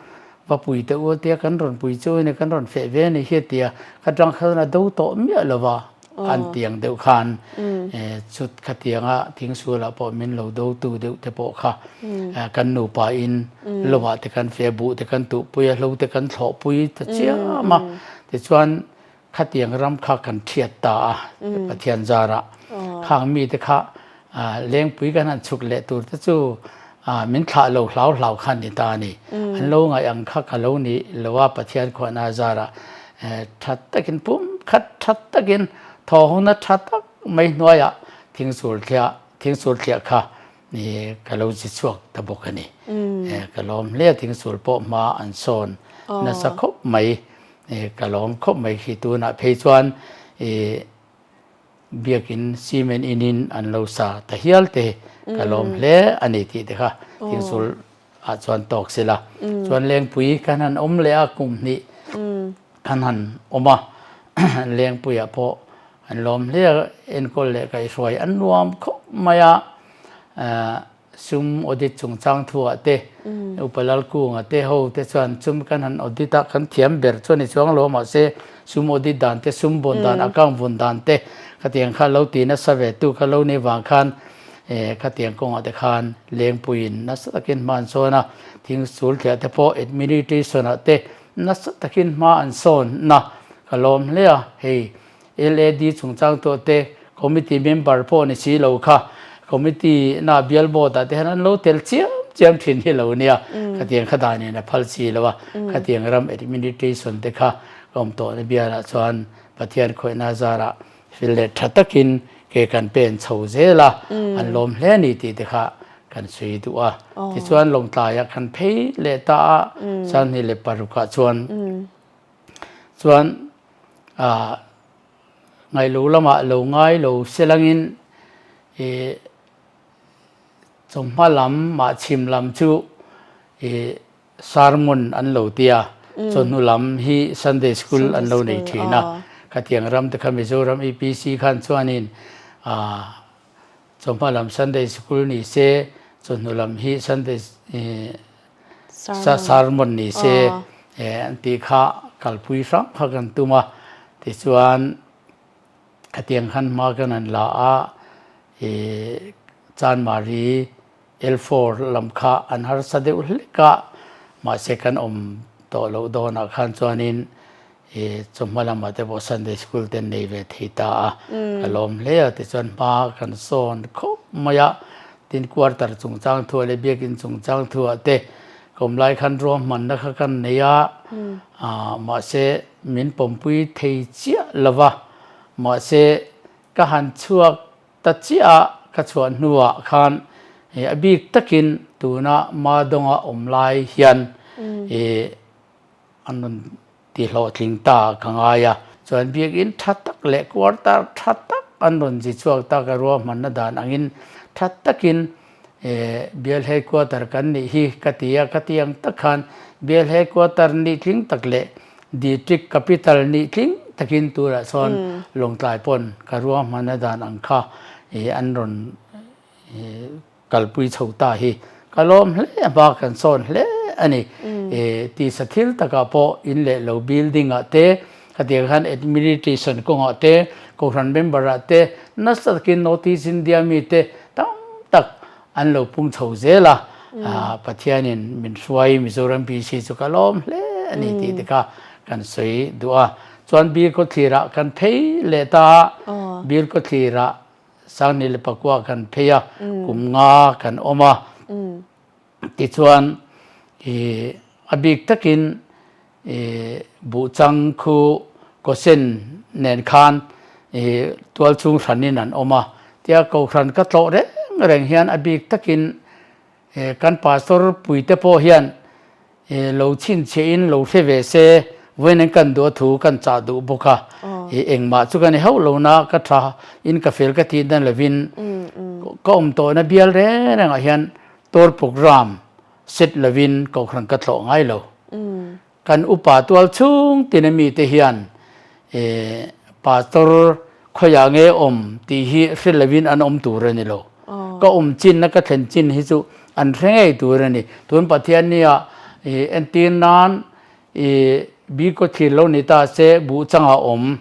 va pui teh u tia kan rawn pui chu ni, kan rawn feh ve a ni hi tia ka tang khan a do tawh miah lo va, an tiang deuh khan chut khatianga thingsualah pawh min lo do tu deuh te pawh kha kan nupa in lovah te kan feh buh te kan tuhpui a, hlo te kan thlawhpui ta chiam a, tichuan. Khatiang ram kha kan thiat ta a, Pathian zarah. Khang mite kha lengpui kan han chhuk leh tur te chu min thlah lo hlau hlau kha ni ta a ni. An lo ngaih ang kha ka lo ni lo a, Pathian khuahna zarah tha takin pum khat tha takin thawhawna tha tak mai hnuaiah thingsul thliah thingsul thliah kha ka lo zi chhuak ta bawk a ni. Ka lawm hle a, thingsul pawh hma an sawn nasa khawp mai. Ka lawm khawp mai khi tunah phei chuan biakin cement in in an lo sa ta hial te ka lawm hle a ni tih te kha thingsul ah chuan tawk sila. Chuan Lengpui kan han awm leh a kum hnih kan han awm a Lengpuiah pawh an lawm hle a enkawl leh kaihhruai an nuam khawp mai a. Sum audit chungchang thuah te, Upa Lalkunga te ho te chuan sum kan han audit a, kan thiam ber chu a ni chuang lo mahse sum audit dan te, sum vawn dan, account vawn dan te khatiang kha lo ti nasa ve tu kha lo ni vang khan khatiang kawngah te khan Lengpuiin nasa takin hma an sawn a, thing sul thliah te pawh administration ah te nasa takin hma an sawn a, ka lawm hle a hei. LAD chungchang tawh te committee member pawh ni si lo kha committee na bial board ah te hian an lo tel chiam chiam thin hi lo nia khatiang kha dan in a phal si lo a khatiang ram administration te kha ka awm tawh na bial ah chuan Pathian khawihna zarah fil leh tha takin ke kan pen chho zel a an lawm hle a ni tih te kha kan sawi duh a tichuan Lawngtlai ah kan phei leh ta a Sanghnih leh paruk ah chuan Chuan ah ngaihlo lamah lo ngai lo selangin ih chawhma lam mah chhim lam chu ih sermon an lo tia chawhnu lam hi Sunday school an lo nei thin a khatiang ram te kha Mizoram EPC khan chuanin ah chawhma lam Sunday school ni se chawhnu lam hi Sunday ih Sermon ni se an tih kha kalpui hrang kha kan tum a, tichuan khatiang khan hma kan han la a, ih Chanmari L4 lam kha an harsa deuh hlek a, mahse kan awm tawh loh dawnah khan chuanin ih chawhma lamah te pawh Sunday School te an nei ve thei ta a, ka lawm hle a, tichuan hma kan sawn khawp mai a, tin quarter chungchang thuah leh biakin chungchang thuah te ka awm lai khan ruahmanna kha kan nei a, ah mahse min pawmpui thei chiah lo va, mahse ka han chhuak ta chiah a, ka chhuah hnuah khan ih a bik takin tuna Madawnga awm lai hian ih An rawn ti hlawhtling ta ka ngai a. Chuan biakinn tha tak leh quarter tha tak an rawn zi chhuak ta ka ruahmanna dan angin tha takin bial headquarter kan nih hi ka ti a, ka ti ang tak khan bial headquarter nih tling tak leh district capital nih tling takin turah chuan Lawngtlai pawn ka ruahmanna dan ang kha an rawn Kalpui chho ta hi ka lawm hle a hma kan sawn hle a ni. Tisa thil takah pawh in leh lo building ah te khatiang khan administration kawngah te kohhran member ah te nasa takin North East India mi te tam tak an lo pung chho zel a, Pathianin min hruai Mizoram BC chu ka lawm hle a ni tih te kha kan sawi duh a. Chuan Bilkhawthlir ah kan phei leh ta a, Bilkhawthlir ah Sangni le pakua kan phei a, kum nga kan awm a. Tichuan i a bik takin i buhchang khu kawsen nen khan i tualchhung hranin an awm a. Tia kohhran ka tlawh reng reng hian a bik takin Kan pastor puite pawh hian lo chhinchhiahin lo hre ve se, vawiin an kan duh a thu kan chah duh bawk a, engmah chu ka ni hauh lo na, ka tha in ka fel ka tih dan lovin ka awm tawhna bial reng rengah hian tour program set lovin kohhran ka tlawh ngai lo. Kan upa tual chhung tin a mite hian pastor khawiah nge awm tih hi hre lovin an awm tur a ni lo. Ka awm chinna ka thlen chin hi chu an hre ngei tur a ni. Tun Pathian nia entir nan Bikawthlir lo ni ta se Buhchangah awm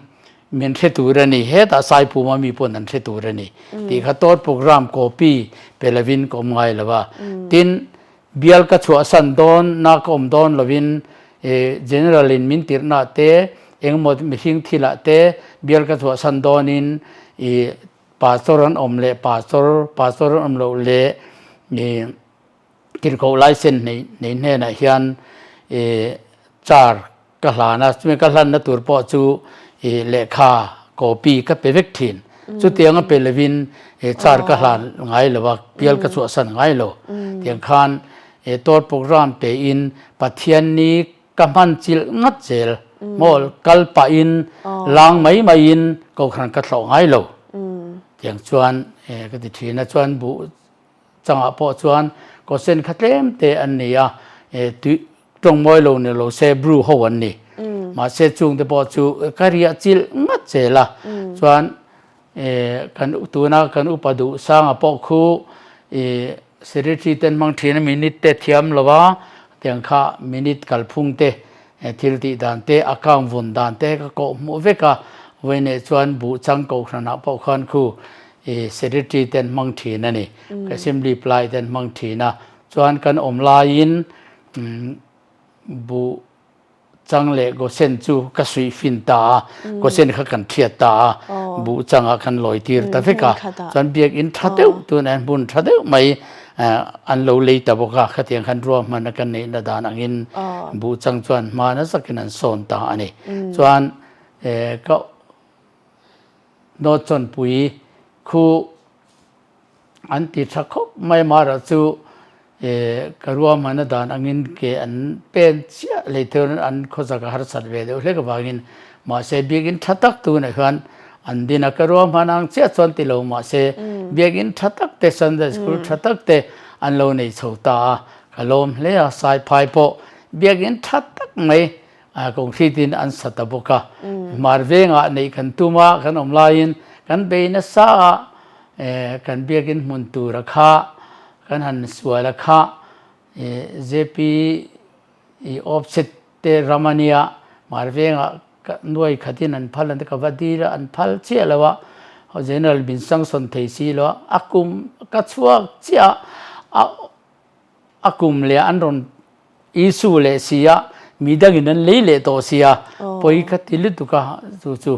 min hre tur a ni. Hetah Saipuma mi pawn an hre tur a ni tih kha tour program copy pe lovin ka awm ngai lo a. Tin, Bial ka chhuahsan dawn na ka awm dawn lovin General in min tirhna te Engemaw mihring thilah te bial ka chhuahsan dawnin ih pastor an awm leh pastor pastor an awm loh leh ih tirhkoh license nei nei hnenah hian ih car ka hlan a, chumi ka hlanna tur pawh chu ih lehkha copy ka pe vek thin. Chutiang a pe lovin ih car ka hlan ngai lo a, bial ka chhuahsan ngai lo. Tiang khan ih tour programme pein Pathianni Ka hman chilh ngat zel. Maw kal pahin lang mai maiin kohhran ka thlawh ngai lo. Tiang chuan ka ti thin a, chuan buh changah pawh chuan kawsen kha tlem te an ni a, tui tawng mawi lo ni lo se bru ho an ni. Mahse chungte pawh chu ka riah chilh ngat zel a, chuan Kan tuna kan upa duh sanga pawh khu ih secretary ten hmang thin a minute te thiam lo a, tiang kha minute kalphung te thil tih dan te account vawn dan te ka kawh hmuh vek a, vawiineh chuan buh chang kohhranah pawh khan khu ih secretary ten hmang thin a ni, assembly ply ten hmang thin a, chuan kan awm laiin buh Chang leh Gosen chu ka suih fin ta a, Gosen kha kan thiat ta a, buh changah kan lawi tir ta vek a, chuan biakinn tha deuh tunah hian hmun tha deuh mai an lo lei ta bawk a, khatiang khan ruahmanna kan neihna dan angin buh chang chuan hma nasa takin an sawn ta a ni. Chuan ka Nawchawnpui khu An ti tha khawp mai mara chu ka ruahmanna dan angin ke an pen chiah lei theuhin an khawsak a harsat ve deuh hlek avangin mahse biakinn tha tak tunah hian an din a, ka ruahman ang chiah chuan ti lo mahse biakinn tha tak te Sunday school tha tak te an lo nei chho ta a, ka lawm hle a, Saiphai pawh biakinn tha tak mai kawngthlitin an sa ta bawk a, hmar vengah neih kan tum a, kan awm laiin kan bei nasa a. Kan biakinn hmun tura kha kan han sual a kha JP i offset te ram a nia hmar vengah nuai khatin an phal an ti ka va dil a an phal chiah lo a general min sanction thei si lo a a kum ka chhuak chiah a a kum leh an rawn issue leh si a midangin an lei leh tawh si a pawi ka ti lutuk a chu chu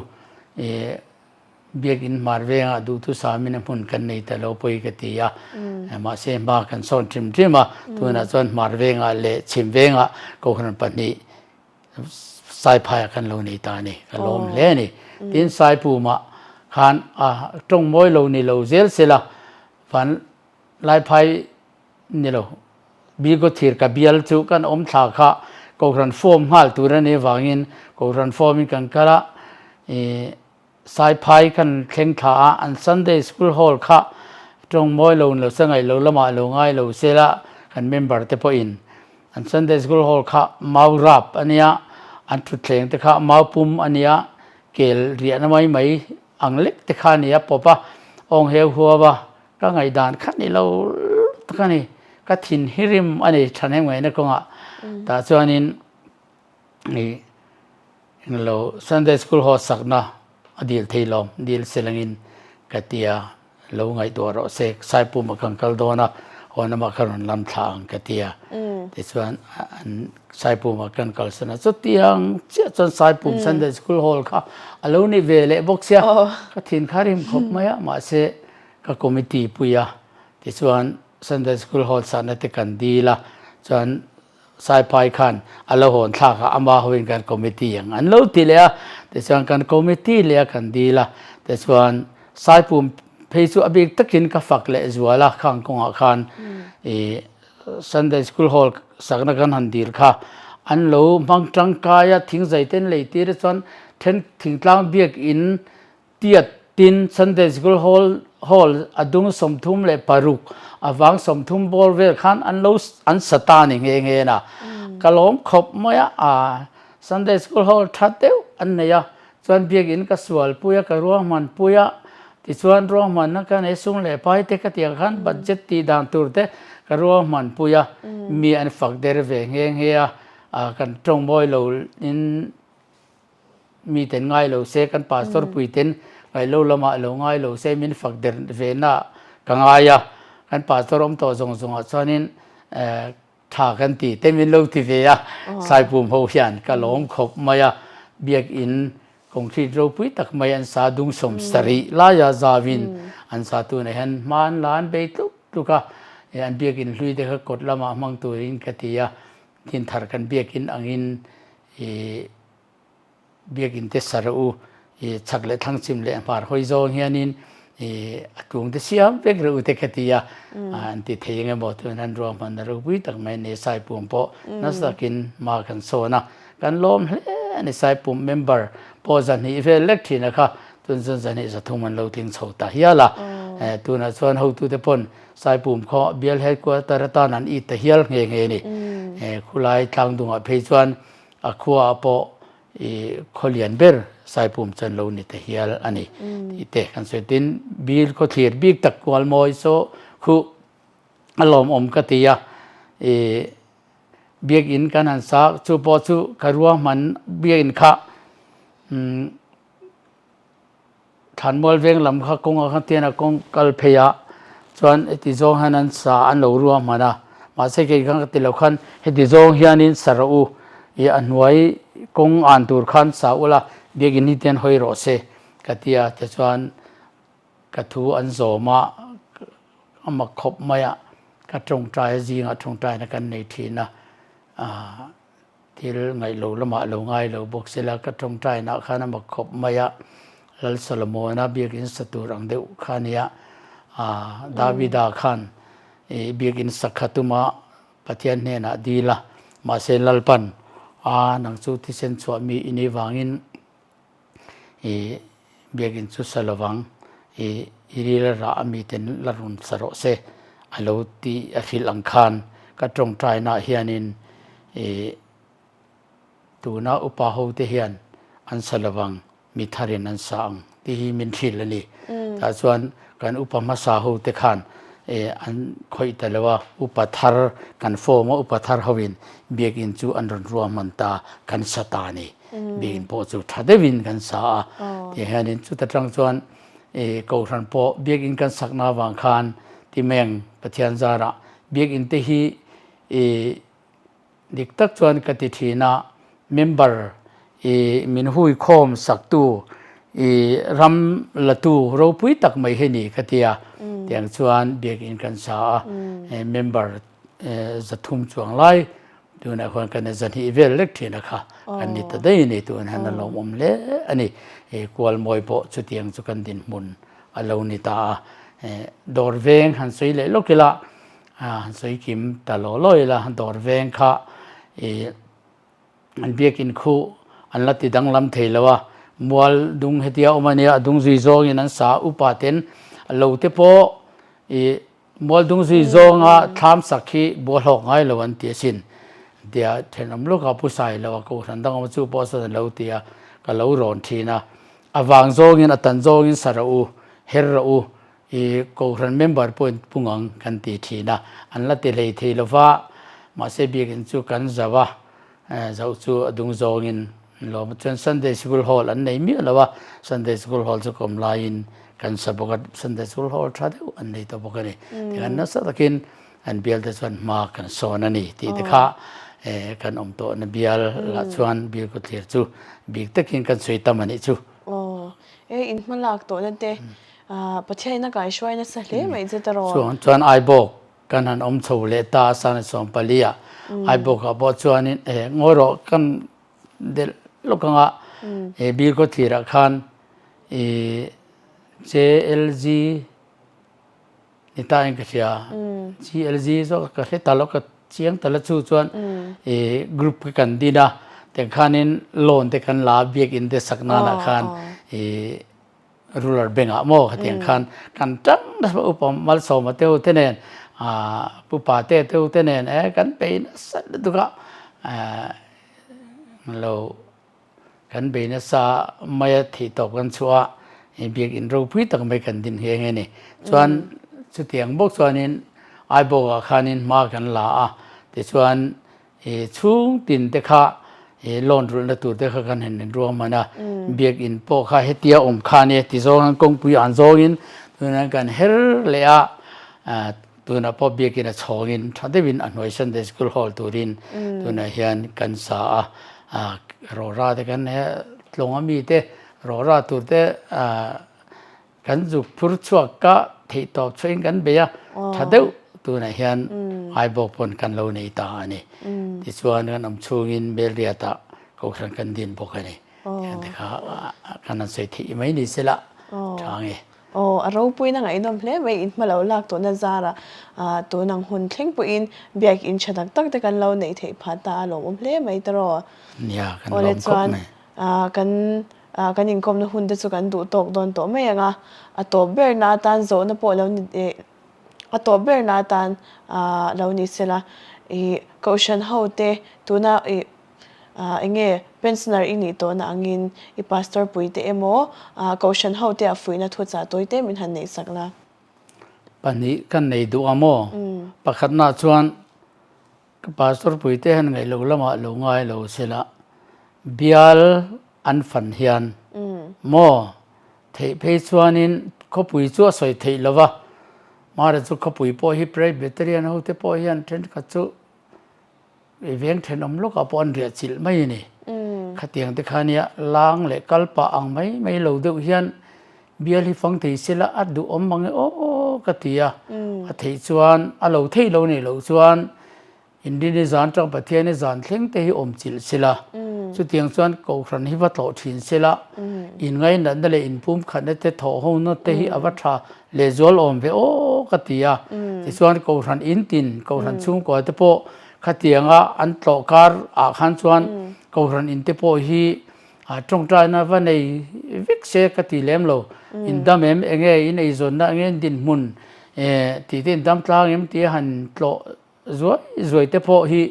Biakinn hmar vengah duhthusamin a hmun kan nei ta lo pawi ka ti a, mahse hma kan sawn ṭhim ṭhim a, tunah chuan hmar vengah leh chhim vengah Kohhran pahnih Saiphaiah kan lo nei ta a ni, ka lawm hle a ni. Tin, Saipumah khan a tawng mawi lo ni lo zel sela, van Laiphai ni lo, Bigothir ka bial chu kan awm thla kha Kohhran form nghal tur a nih avangin Kohhran form in kan kal a, ih Saiphai kan thleng thla a, an Sunday School Hall kha tawng mawi lo lo se ngaih lo lamah lo ngai lo se la kan member te pawhin an Sunday School Hall kha mau rap a nia, an thutthleng te kha mau pum a nia, kel riahna mai mai ang lek te kha a nia pawp a, awng heu huau a, ka ngaihdan kha ni lo tak a ni, ka thin hi rim a ni thahnem ngaihna kawngah tah chuanin ih englo Sunday school haw sakna a dil thei lawm dil selangin ka tia lo ngaihtuah rawh se Saipuma kan kal dawn a haw lamah ka rawn lam thla ang ka tia tichuan an Saipuma kan kalsan a chutiang chiah chuan Saipum Sunday school hall kha a lo ni ve leh bawk sia ka thin kha rim khawp mai a mahse ka committee pui a tichuan Sunday school hall sahna te kan dil a chuan Saiphai khan a lo hawn thlak a ama hoin kan committee ang an lo ti leh a tichuan kan committee leh a kan dil a tichuan Saipum phei chu a bik takin ka fak leh zual a khang kawngah khan ih Sunday school hall sakna kan han dil kha an lo hmang tangkai a thingzai ten lei tir a chuan then thingtlang biakin Tiat tin Sunday School Hall Hall a dung 36 a vang 30 bawr vel khan an lo an sa ta ni nghe nghe na. Ka lawm khawp mai a, a Sunday School Hall tha deuh an nei a, chuan biakin ka sual pui a, ka ruahman pui a, tichuan ruahmanna ka nei sung leh pai te ka tih ang khan budget tih dan tur te ka ruahman pui a, mi an fak der ve nghe nghe a, a kan tawng mawi lo in Mi ten ngai lo se, kan pastor pui ten ngaih lo lamah lo ngai lo se min fak der ve na ka ngai a, kan pastor awm tawh zawng zawngah chuanin tha kan ti te min lo ti ve a, Saipum ho hian ka lawm khawp mai a. Biakinn concrete ropui tak mai an sa dung 70 laia zauin an sa tunah hian hma an la an bei tluk tluk a, an biakinn hlui te kha kawt lamah hmang turin ka ti a, Dinthar kan biakinn angin ih Biakinn te sa rawh u, i chhak leh thlang chim leh hmar hawi zawng hianin i a tlung te siam vek rawh u te ka ti a, an ti thei eng emaw tun han ruahman a ropui tak mai ni Saipum pawh nasa takin hma kan sawn a, kan lawm hle a ni Saipum member pawh 200 vel lek thin a kha tun chuan 200 300 an lo tling chho ta hial a, tunah chuan hotute pawn Saipum khaw bial headquarter atan an it ta hial nghe nghe a ni, khulai tlangdungah phei chuan A khuaah pawh i khaw lian ber Saipum chuan lo ni ta hial a ni tih te kan sawi. Tin, Bil khaw thlir bik tak kual mawi saw khu a lawmawm ka ti a, i biakinn kan han sa chu pawh chu ka ruahman biakinn kha umm Thlanmual veng lam kha kawnga kha tian a kawng kal phei a, chuan heti zawng hian an sa an lo ruah hman a, mahse kei khan ka ti lo khan heti zawng hianin sa rawh u, ih a hnuai kawng an tur khan sa ula biakinn hi tian hawi rawh se ka ti a, tichuan ka thu an zawm a, a mak khawp mai a, ka tawngtai a zingah tawngtaina kan nei thin a, ah. Thil ngaih lo lamah lo ngai lo bawk sela ka tawngtainah khan a mak khawp mai a, Lal Solomona biakinn sa tur ang deuh kha nia, Davida khan i biakinn sak kha tuma Pathian hnenah dil a, mahse Lalpan a nang chu thisen chhuah mi i nih vangin i biakinn chu sa lovang, i i ril a rah a miten la rawn sa rawh se a lo tih a hrilh ang khan ka tawngtainaah hianin i tuna upa ho te hian an sa lovang, mi tharin an sa ang tih hi min hrilh a ni. Tah chuan kan upa hmasa ho te khan i an khawih ta lo a, upa thar kan form a, upa thar hoin biakinn chu an rawn ruahman ta, kan sa ta a ni. Biakinn pawh chu tha deuhin kan sa a, tiang hianin chuta tang chuan Kohhran pawh biakinn kan sakna avang khan Timeng Pathian zarah biakinn te hi dik tak chuan ka ti thin a, member min hui khawm saktu ram latu ropui tak mai hi ni ka ti a, tiang chuan biakinn kan sa a, member 300 chuang lai Tunah khuan kan 200 vel lek thin a kha kan ni ta daih a ni. Tun hian a lawmawm hle a ni. Kual mawi pawh chutiang chu kan dinhmun a lo ni ta a. Dawr veng han sawi leh lawk ila, han sawi kim ta law law ila, dawr veng kha an biakin khu an la ti danglam thei lo a. Mual dung hetia awm a nia, a dung zui zawngin an sa upa ten lo te pawh i Mualdung zui zawnga thlam sak hi bualhawk ngai lo an ti asin. Tia thenawm lawkah Pu Sai lo a kohhran dang awm chu pawh sawn a lo ti a, ka lo rawn thin a. A vang zawngin a tan zawngin sa rawh u, her rawh u, i kohhran member pawhin pung ang kan ti thin a. An la ti hlei thei lo va, mahse biakinn chu kan zauh a, Zoh chu a dung zawngin an lawm a, chuan Sunday Sikul Hall an nei miah lo a, Sunday Sikul Hall chu ka awm laiin kan sa bawk a, Sunday Sikul Hall tha deuh an nei tawh bawk a ni. Tikhan nasa takin an bial te chuan hma kan sawn a ni tih te kha kan awm tawhna bial lah chuan bial kawtthler chu bik takin kan sawi tam a nih chu. Aw, e in hma lak tawhna te Pathianin a kaihruai nasa hle mai che tawh. Chuan chuan Aibawk Kan han awm chho leh ta a san 14 ah Aibawkah pawh chuanin eh ngawi rawh kan delh lawk anga eh bil khaw thirah khan ih JLG ni ta in ka hria GLG zawk ka hre ta lo ka chiang ta la chu chuan ih group kha kan din a tikhanin loan te kan la a biakinn te sak nanah khan ih Rural Bank ah maw khatiang khan kan tang nasa upa Malsawma te ho te nen ah Pupa te te ho te nen eh kan bei nasa lutuk a eh lo kan bei nasa mai a thih tawp kan chhuah a hei biakinn ropui tak mai kan din nghe nghe a ni. Chuan chutiang bawk chuanin Aibawk ah khanin hma kan la a tichuan I chhung tin te kha i loan rulhna tur te kha kan han inruahman a, biakinn pawh kha hetia awm kha ania ti zawng hian kawngpui an zawngin tunah kan her leh a, tunah pawh biakinn a chhawngin tha deuhin a hnuai Sunday School Hall turin tunah hian kan sa a. Rawra te kan nei a, tlawng ami te rawra tur te kan zuk phur chhuak a, theihtawp chhuahin kan bei a, tha deuh tunah hian Aibawk pawn kan lo nei ta a ni. Tichuan kan awm chhungin Melriatah Kohhran kan din bawk a ni. Tiang te kha kan han sawi theih mai ni sela tha nge. Aw, a ropuina ngaihnawm hle mai, in hma lo lak tawhna zarah tun ang hun thleng pawhin biak in tha tak tak te kan lo neih theih phah ta a lawmawm hle mai tawh. Nia, kan lawm khawp mai. Kan kan inkawmna hun te chu kan duh tawk dawn tawh mai ang a, a tawp berna atan zawhna pawh lo ni a tawp berna atan lo ni sela ih Kohhran ho te tuna ih Eng nge pensioner i nih tawhna angin i pastor puite emaw kohhran hote ah fuihna thuchah tawite min han neihsak la? Pahnih kan nei duh a maw? Pakhatna chuan ka pastor puite hian ngaih loh lamah lo ngai lo sela bial an fan hian maw theih phei chuanin khawpui chu a sawi theih lova, mahre chu khawpui pawh hi Presbyterian hote pawh hian thenkhat chu I veng thenawm lawkah pawh an riah chilh mai a ni. Khatiang te kha nia lang leh kal pah ang mai mai lo deuh hian bial hi fang thei sela a duhawm mang e aw ka ti a. A theih chuan a lo theih lo nih loh chuan Inrini zan tang Pathiani zan thleng te hi awm chilh sela. Chutiang chuan Kohhran hi va tlawh thin sela inngainatna leh inpumkhatna te thawhhona te hi a va tha Lehzual awm ve aw ka ti a, tichuan Kohhran in tin, Kohhran chhungkua te pawh khatianga an tlawh kar ah khan chuan Kohhran in te pawh hi tawngtaina va nei vek se ka ti lem lo. In dam em, enge in eizawnna, enge in dinhmun tih te in dam tlang em tia han tlawh zuai zuai te pawh hi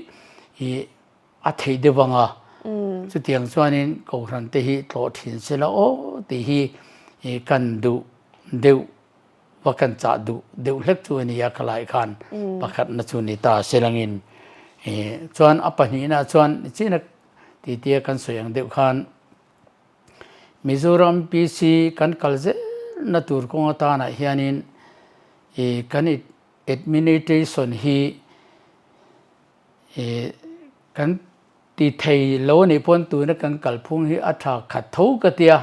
a theih deuh ang a, chutiang chuanin Kohhran te hi tlawh thin sela aw tih hi kan duh deuh va kan chah duh deuh hlek chu a ni a khalai khan pakhatna chu ni ta selangin chuan a pahnihna chuan china tihtia kan sawi ang deuh khan Mizoram PC kan kal zelna tur kawng atanah hianin kan administration hi I kan ti thei lo a nih pawn tuna kan kalphung hi a tha khat tho ka tia,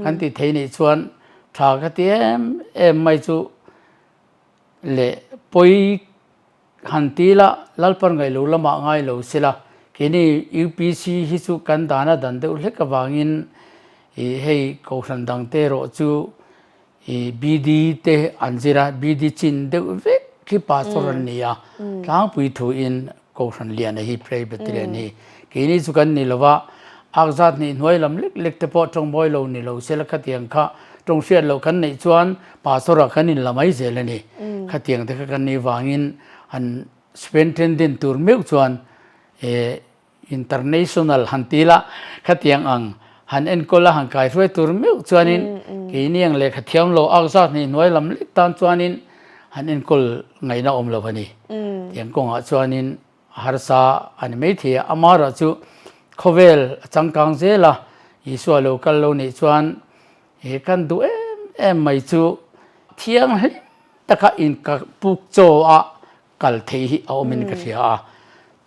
kan ti thei nih chuan tha ka ti em em mai chu leh pawi han ti la Lalpan ngaih lo lamah ngai lo sela keini UPC hi chu kan dan a dan deuh hlek avangin i hei Kohhran dangte erawh chu I BD te an zir a, BD chin deuh vek hi pastor an ni a, tlangpui thu in Kohhran Liana hi Presbyterian hi keini chu kan ni lo va, ak zat hnih hnuai lam lek lek te pawh tawng mawi lo ni lo sela khatiang kha tawng hriat loh kan neih chuan pastor ah kan in la mai zel a ni. Khatiang te kha kan nih vangin an superintendent tur meuh chuan International han ti la, khatiang ang han enkawl a han kaihruai tur meuh chuanin keini ang lehkha thiam lo ak zat hnih hnuai lam lek tan chuanin han enkawl ngaihna awm lo a ni. Tiang kawngah chuanin a harsa a ni maithei a, amaherawh chu khawvel a changkang zel a, Isua lo kal lo nih chuan he kan duh em em mai chu thianghlim taka inkapuk chaw a kal thei hi a awmin ka hria a,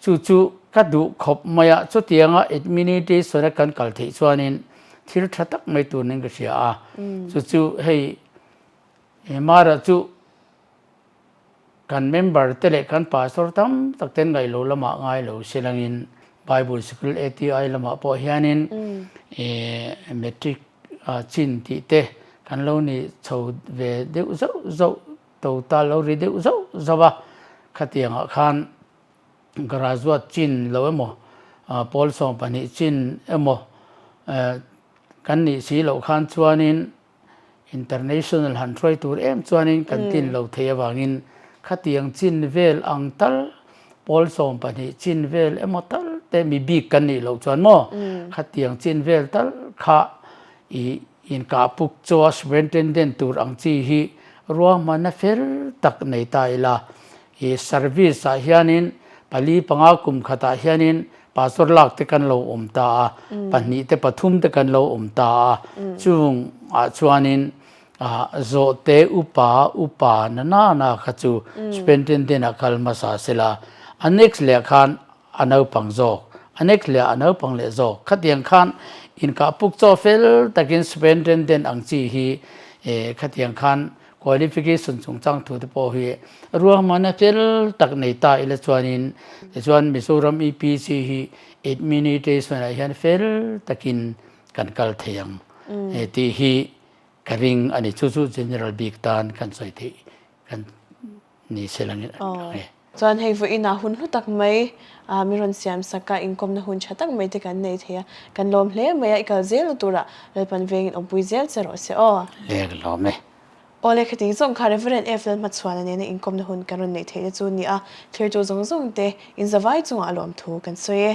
chu chu ka duh khawp mai a, chutianga administration a kan kal theih chuanin thil tha tak mai turin ka hria a, chu chu hei Mara chu kan member te leh kan pastor tam tak ten ngaih lo lamah ngai lo silangin Bible School ATI lamah pawh hianin matric chin tih te kan lo ni chho ve deuh zauh zauh Total lo ri deuh zauh zauh a, khatiangah khan graduate chin lo emaw, pawl 12 chin emaw kan nih si loh khan chuanin international han hruai tur em chuanin kan tlin lo thei avangin khatiang chin vel ang tal, pawl 12 chin vel emaw tal te mi bik kan nih loh chuan maw khatiang chin vel tal kha i Inkahpuk chaw superintendent tur ang chi hi ruahmanna fel tak nei ta ila. I service ah hianin pali panga kum khatah hianin pastor lak te kan lo awm ta a, pahnih te pathum te kan lo awm ta a, chung ah chuanin zawhte upa upa na na na kha chu superintendent ah kal hmasa sela, a next leh khan a naupang zawk. A nek leh a naupang leh zawk. Khatiang khan inkah puk chaw fel takin superintendent ang chi hi khatiang khan qualification chungchang thu te pawh hi ruahmanna fel tak nei ta ila chuanin tichuan Mizoram EPC hi administration ah hian fel takin kan kal thei ang tih hi ka ring a ni. Chu chu general bik tan kan sawi theih kan ni se lang ang e. Chuan hei vawiinah hun hlu tak mai mi rawn siam sak a, inkawmna hun tha tak mai te kan nei thei a, kan lawm hle mai a, i kal zel na turah Lalpan vengin awmpui zel che rawh se aw. Le ka lawm e. Aw le khati zawng kha Reverend F Lalhmachhuana nena inkawmna hun kan rawn neih theihna chu ni a, thirtu zawng zawng te inzavai chungah lawmthu kan sawi e.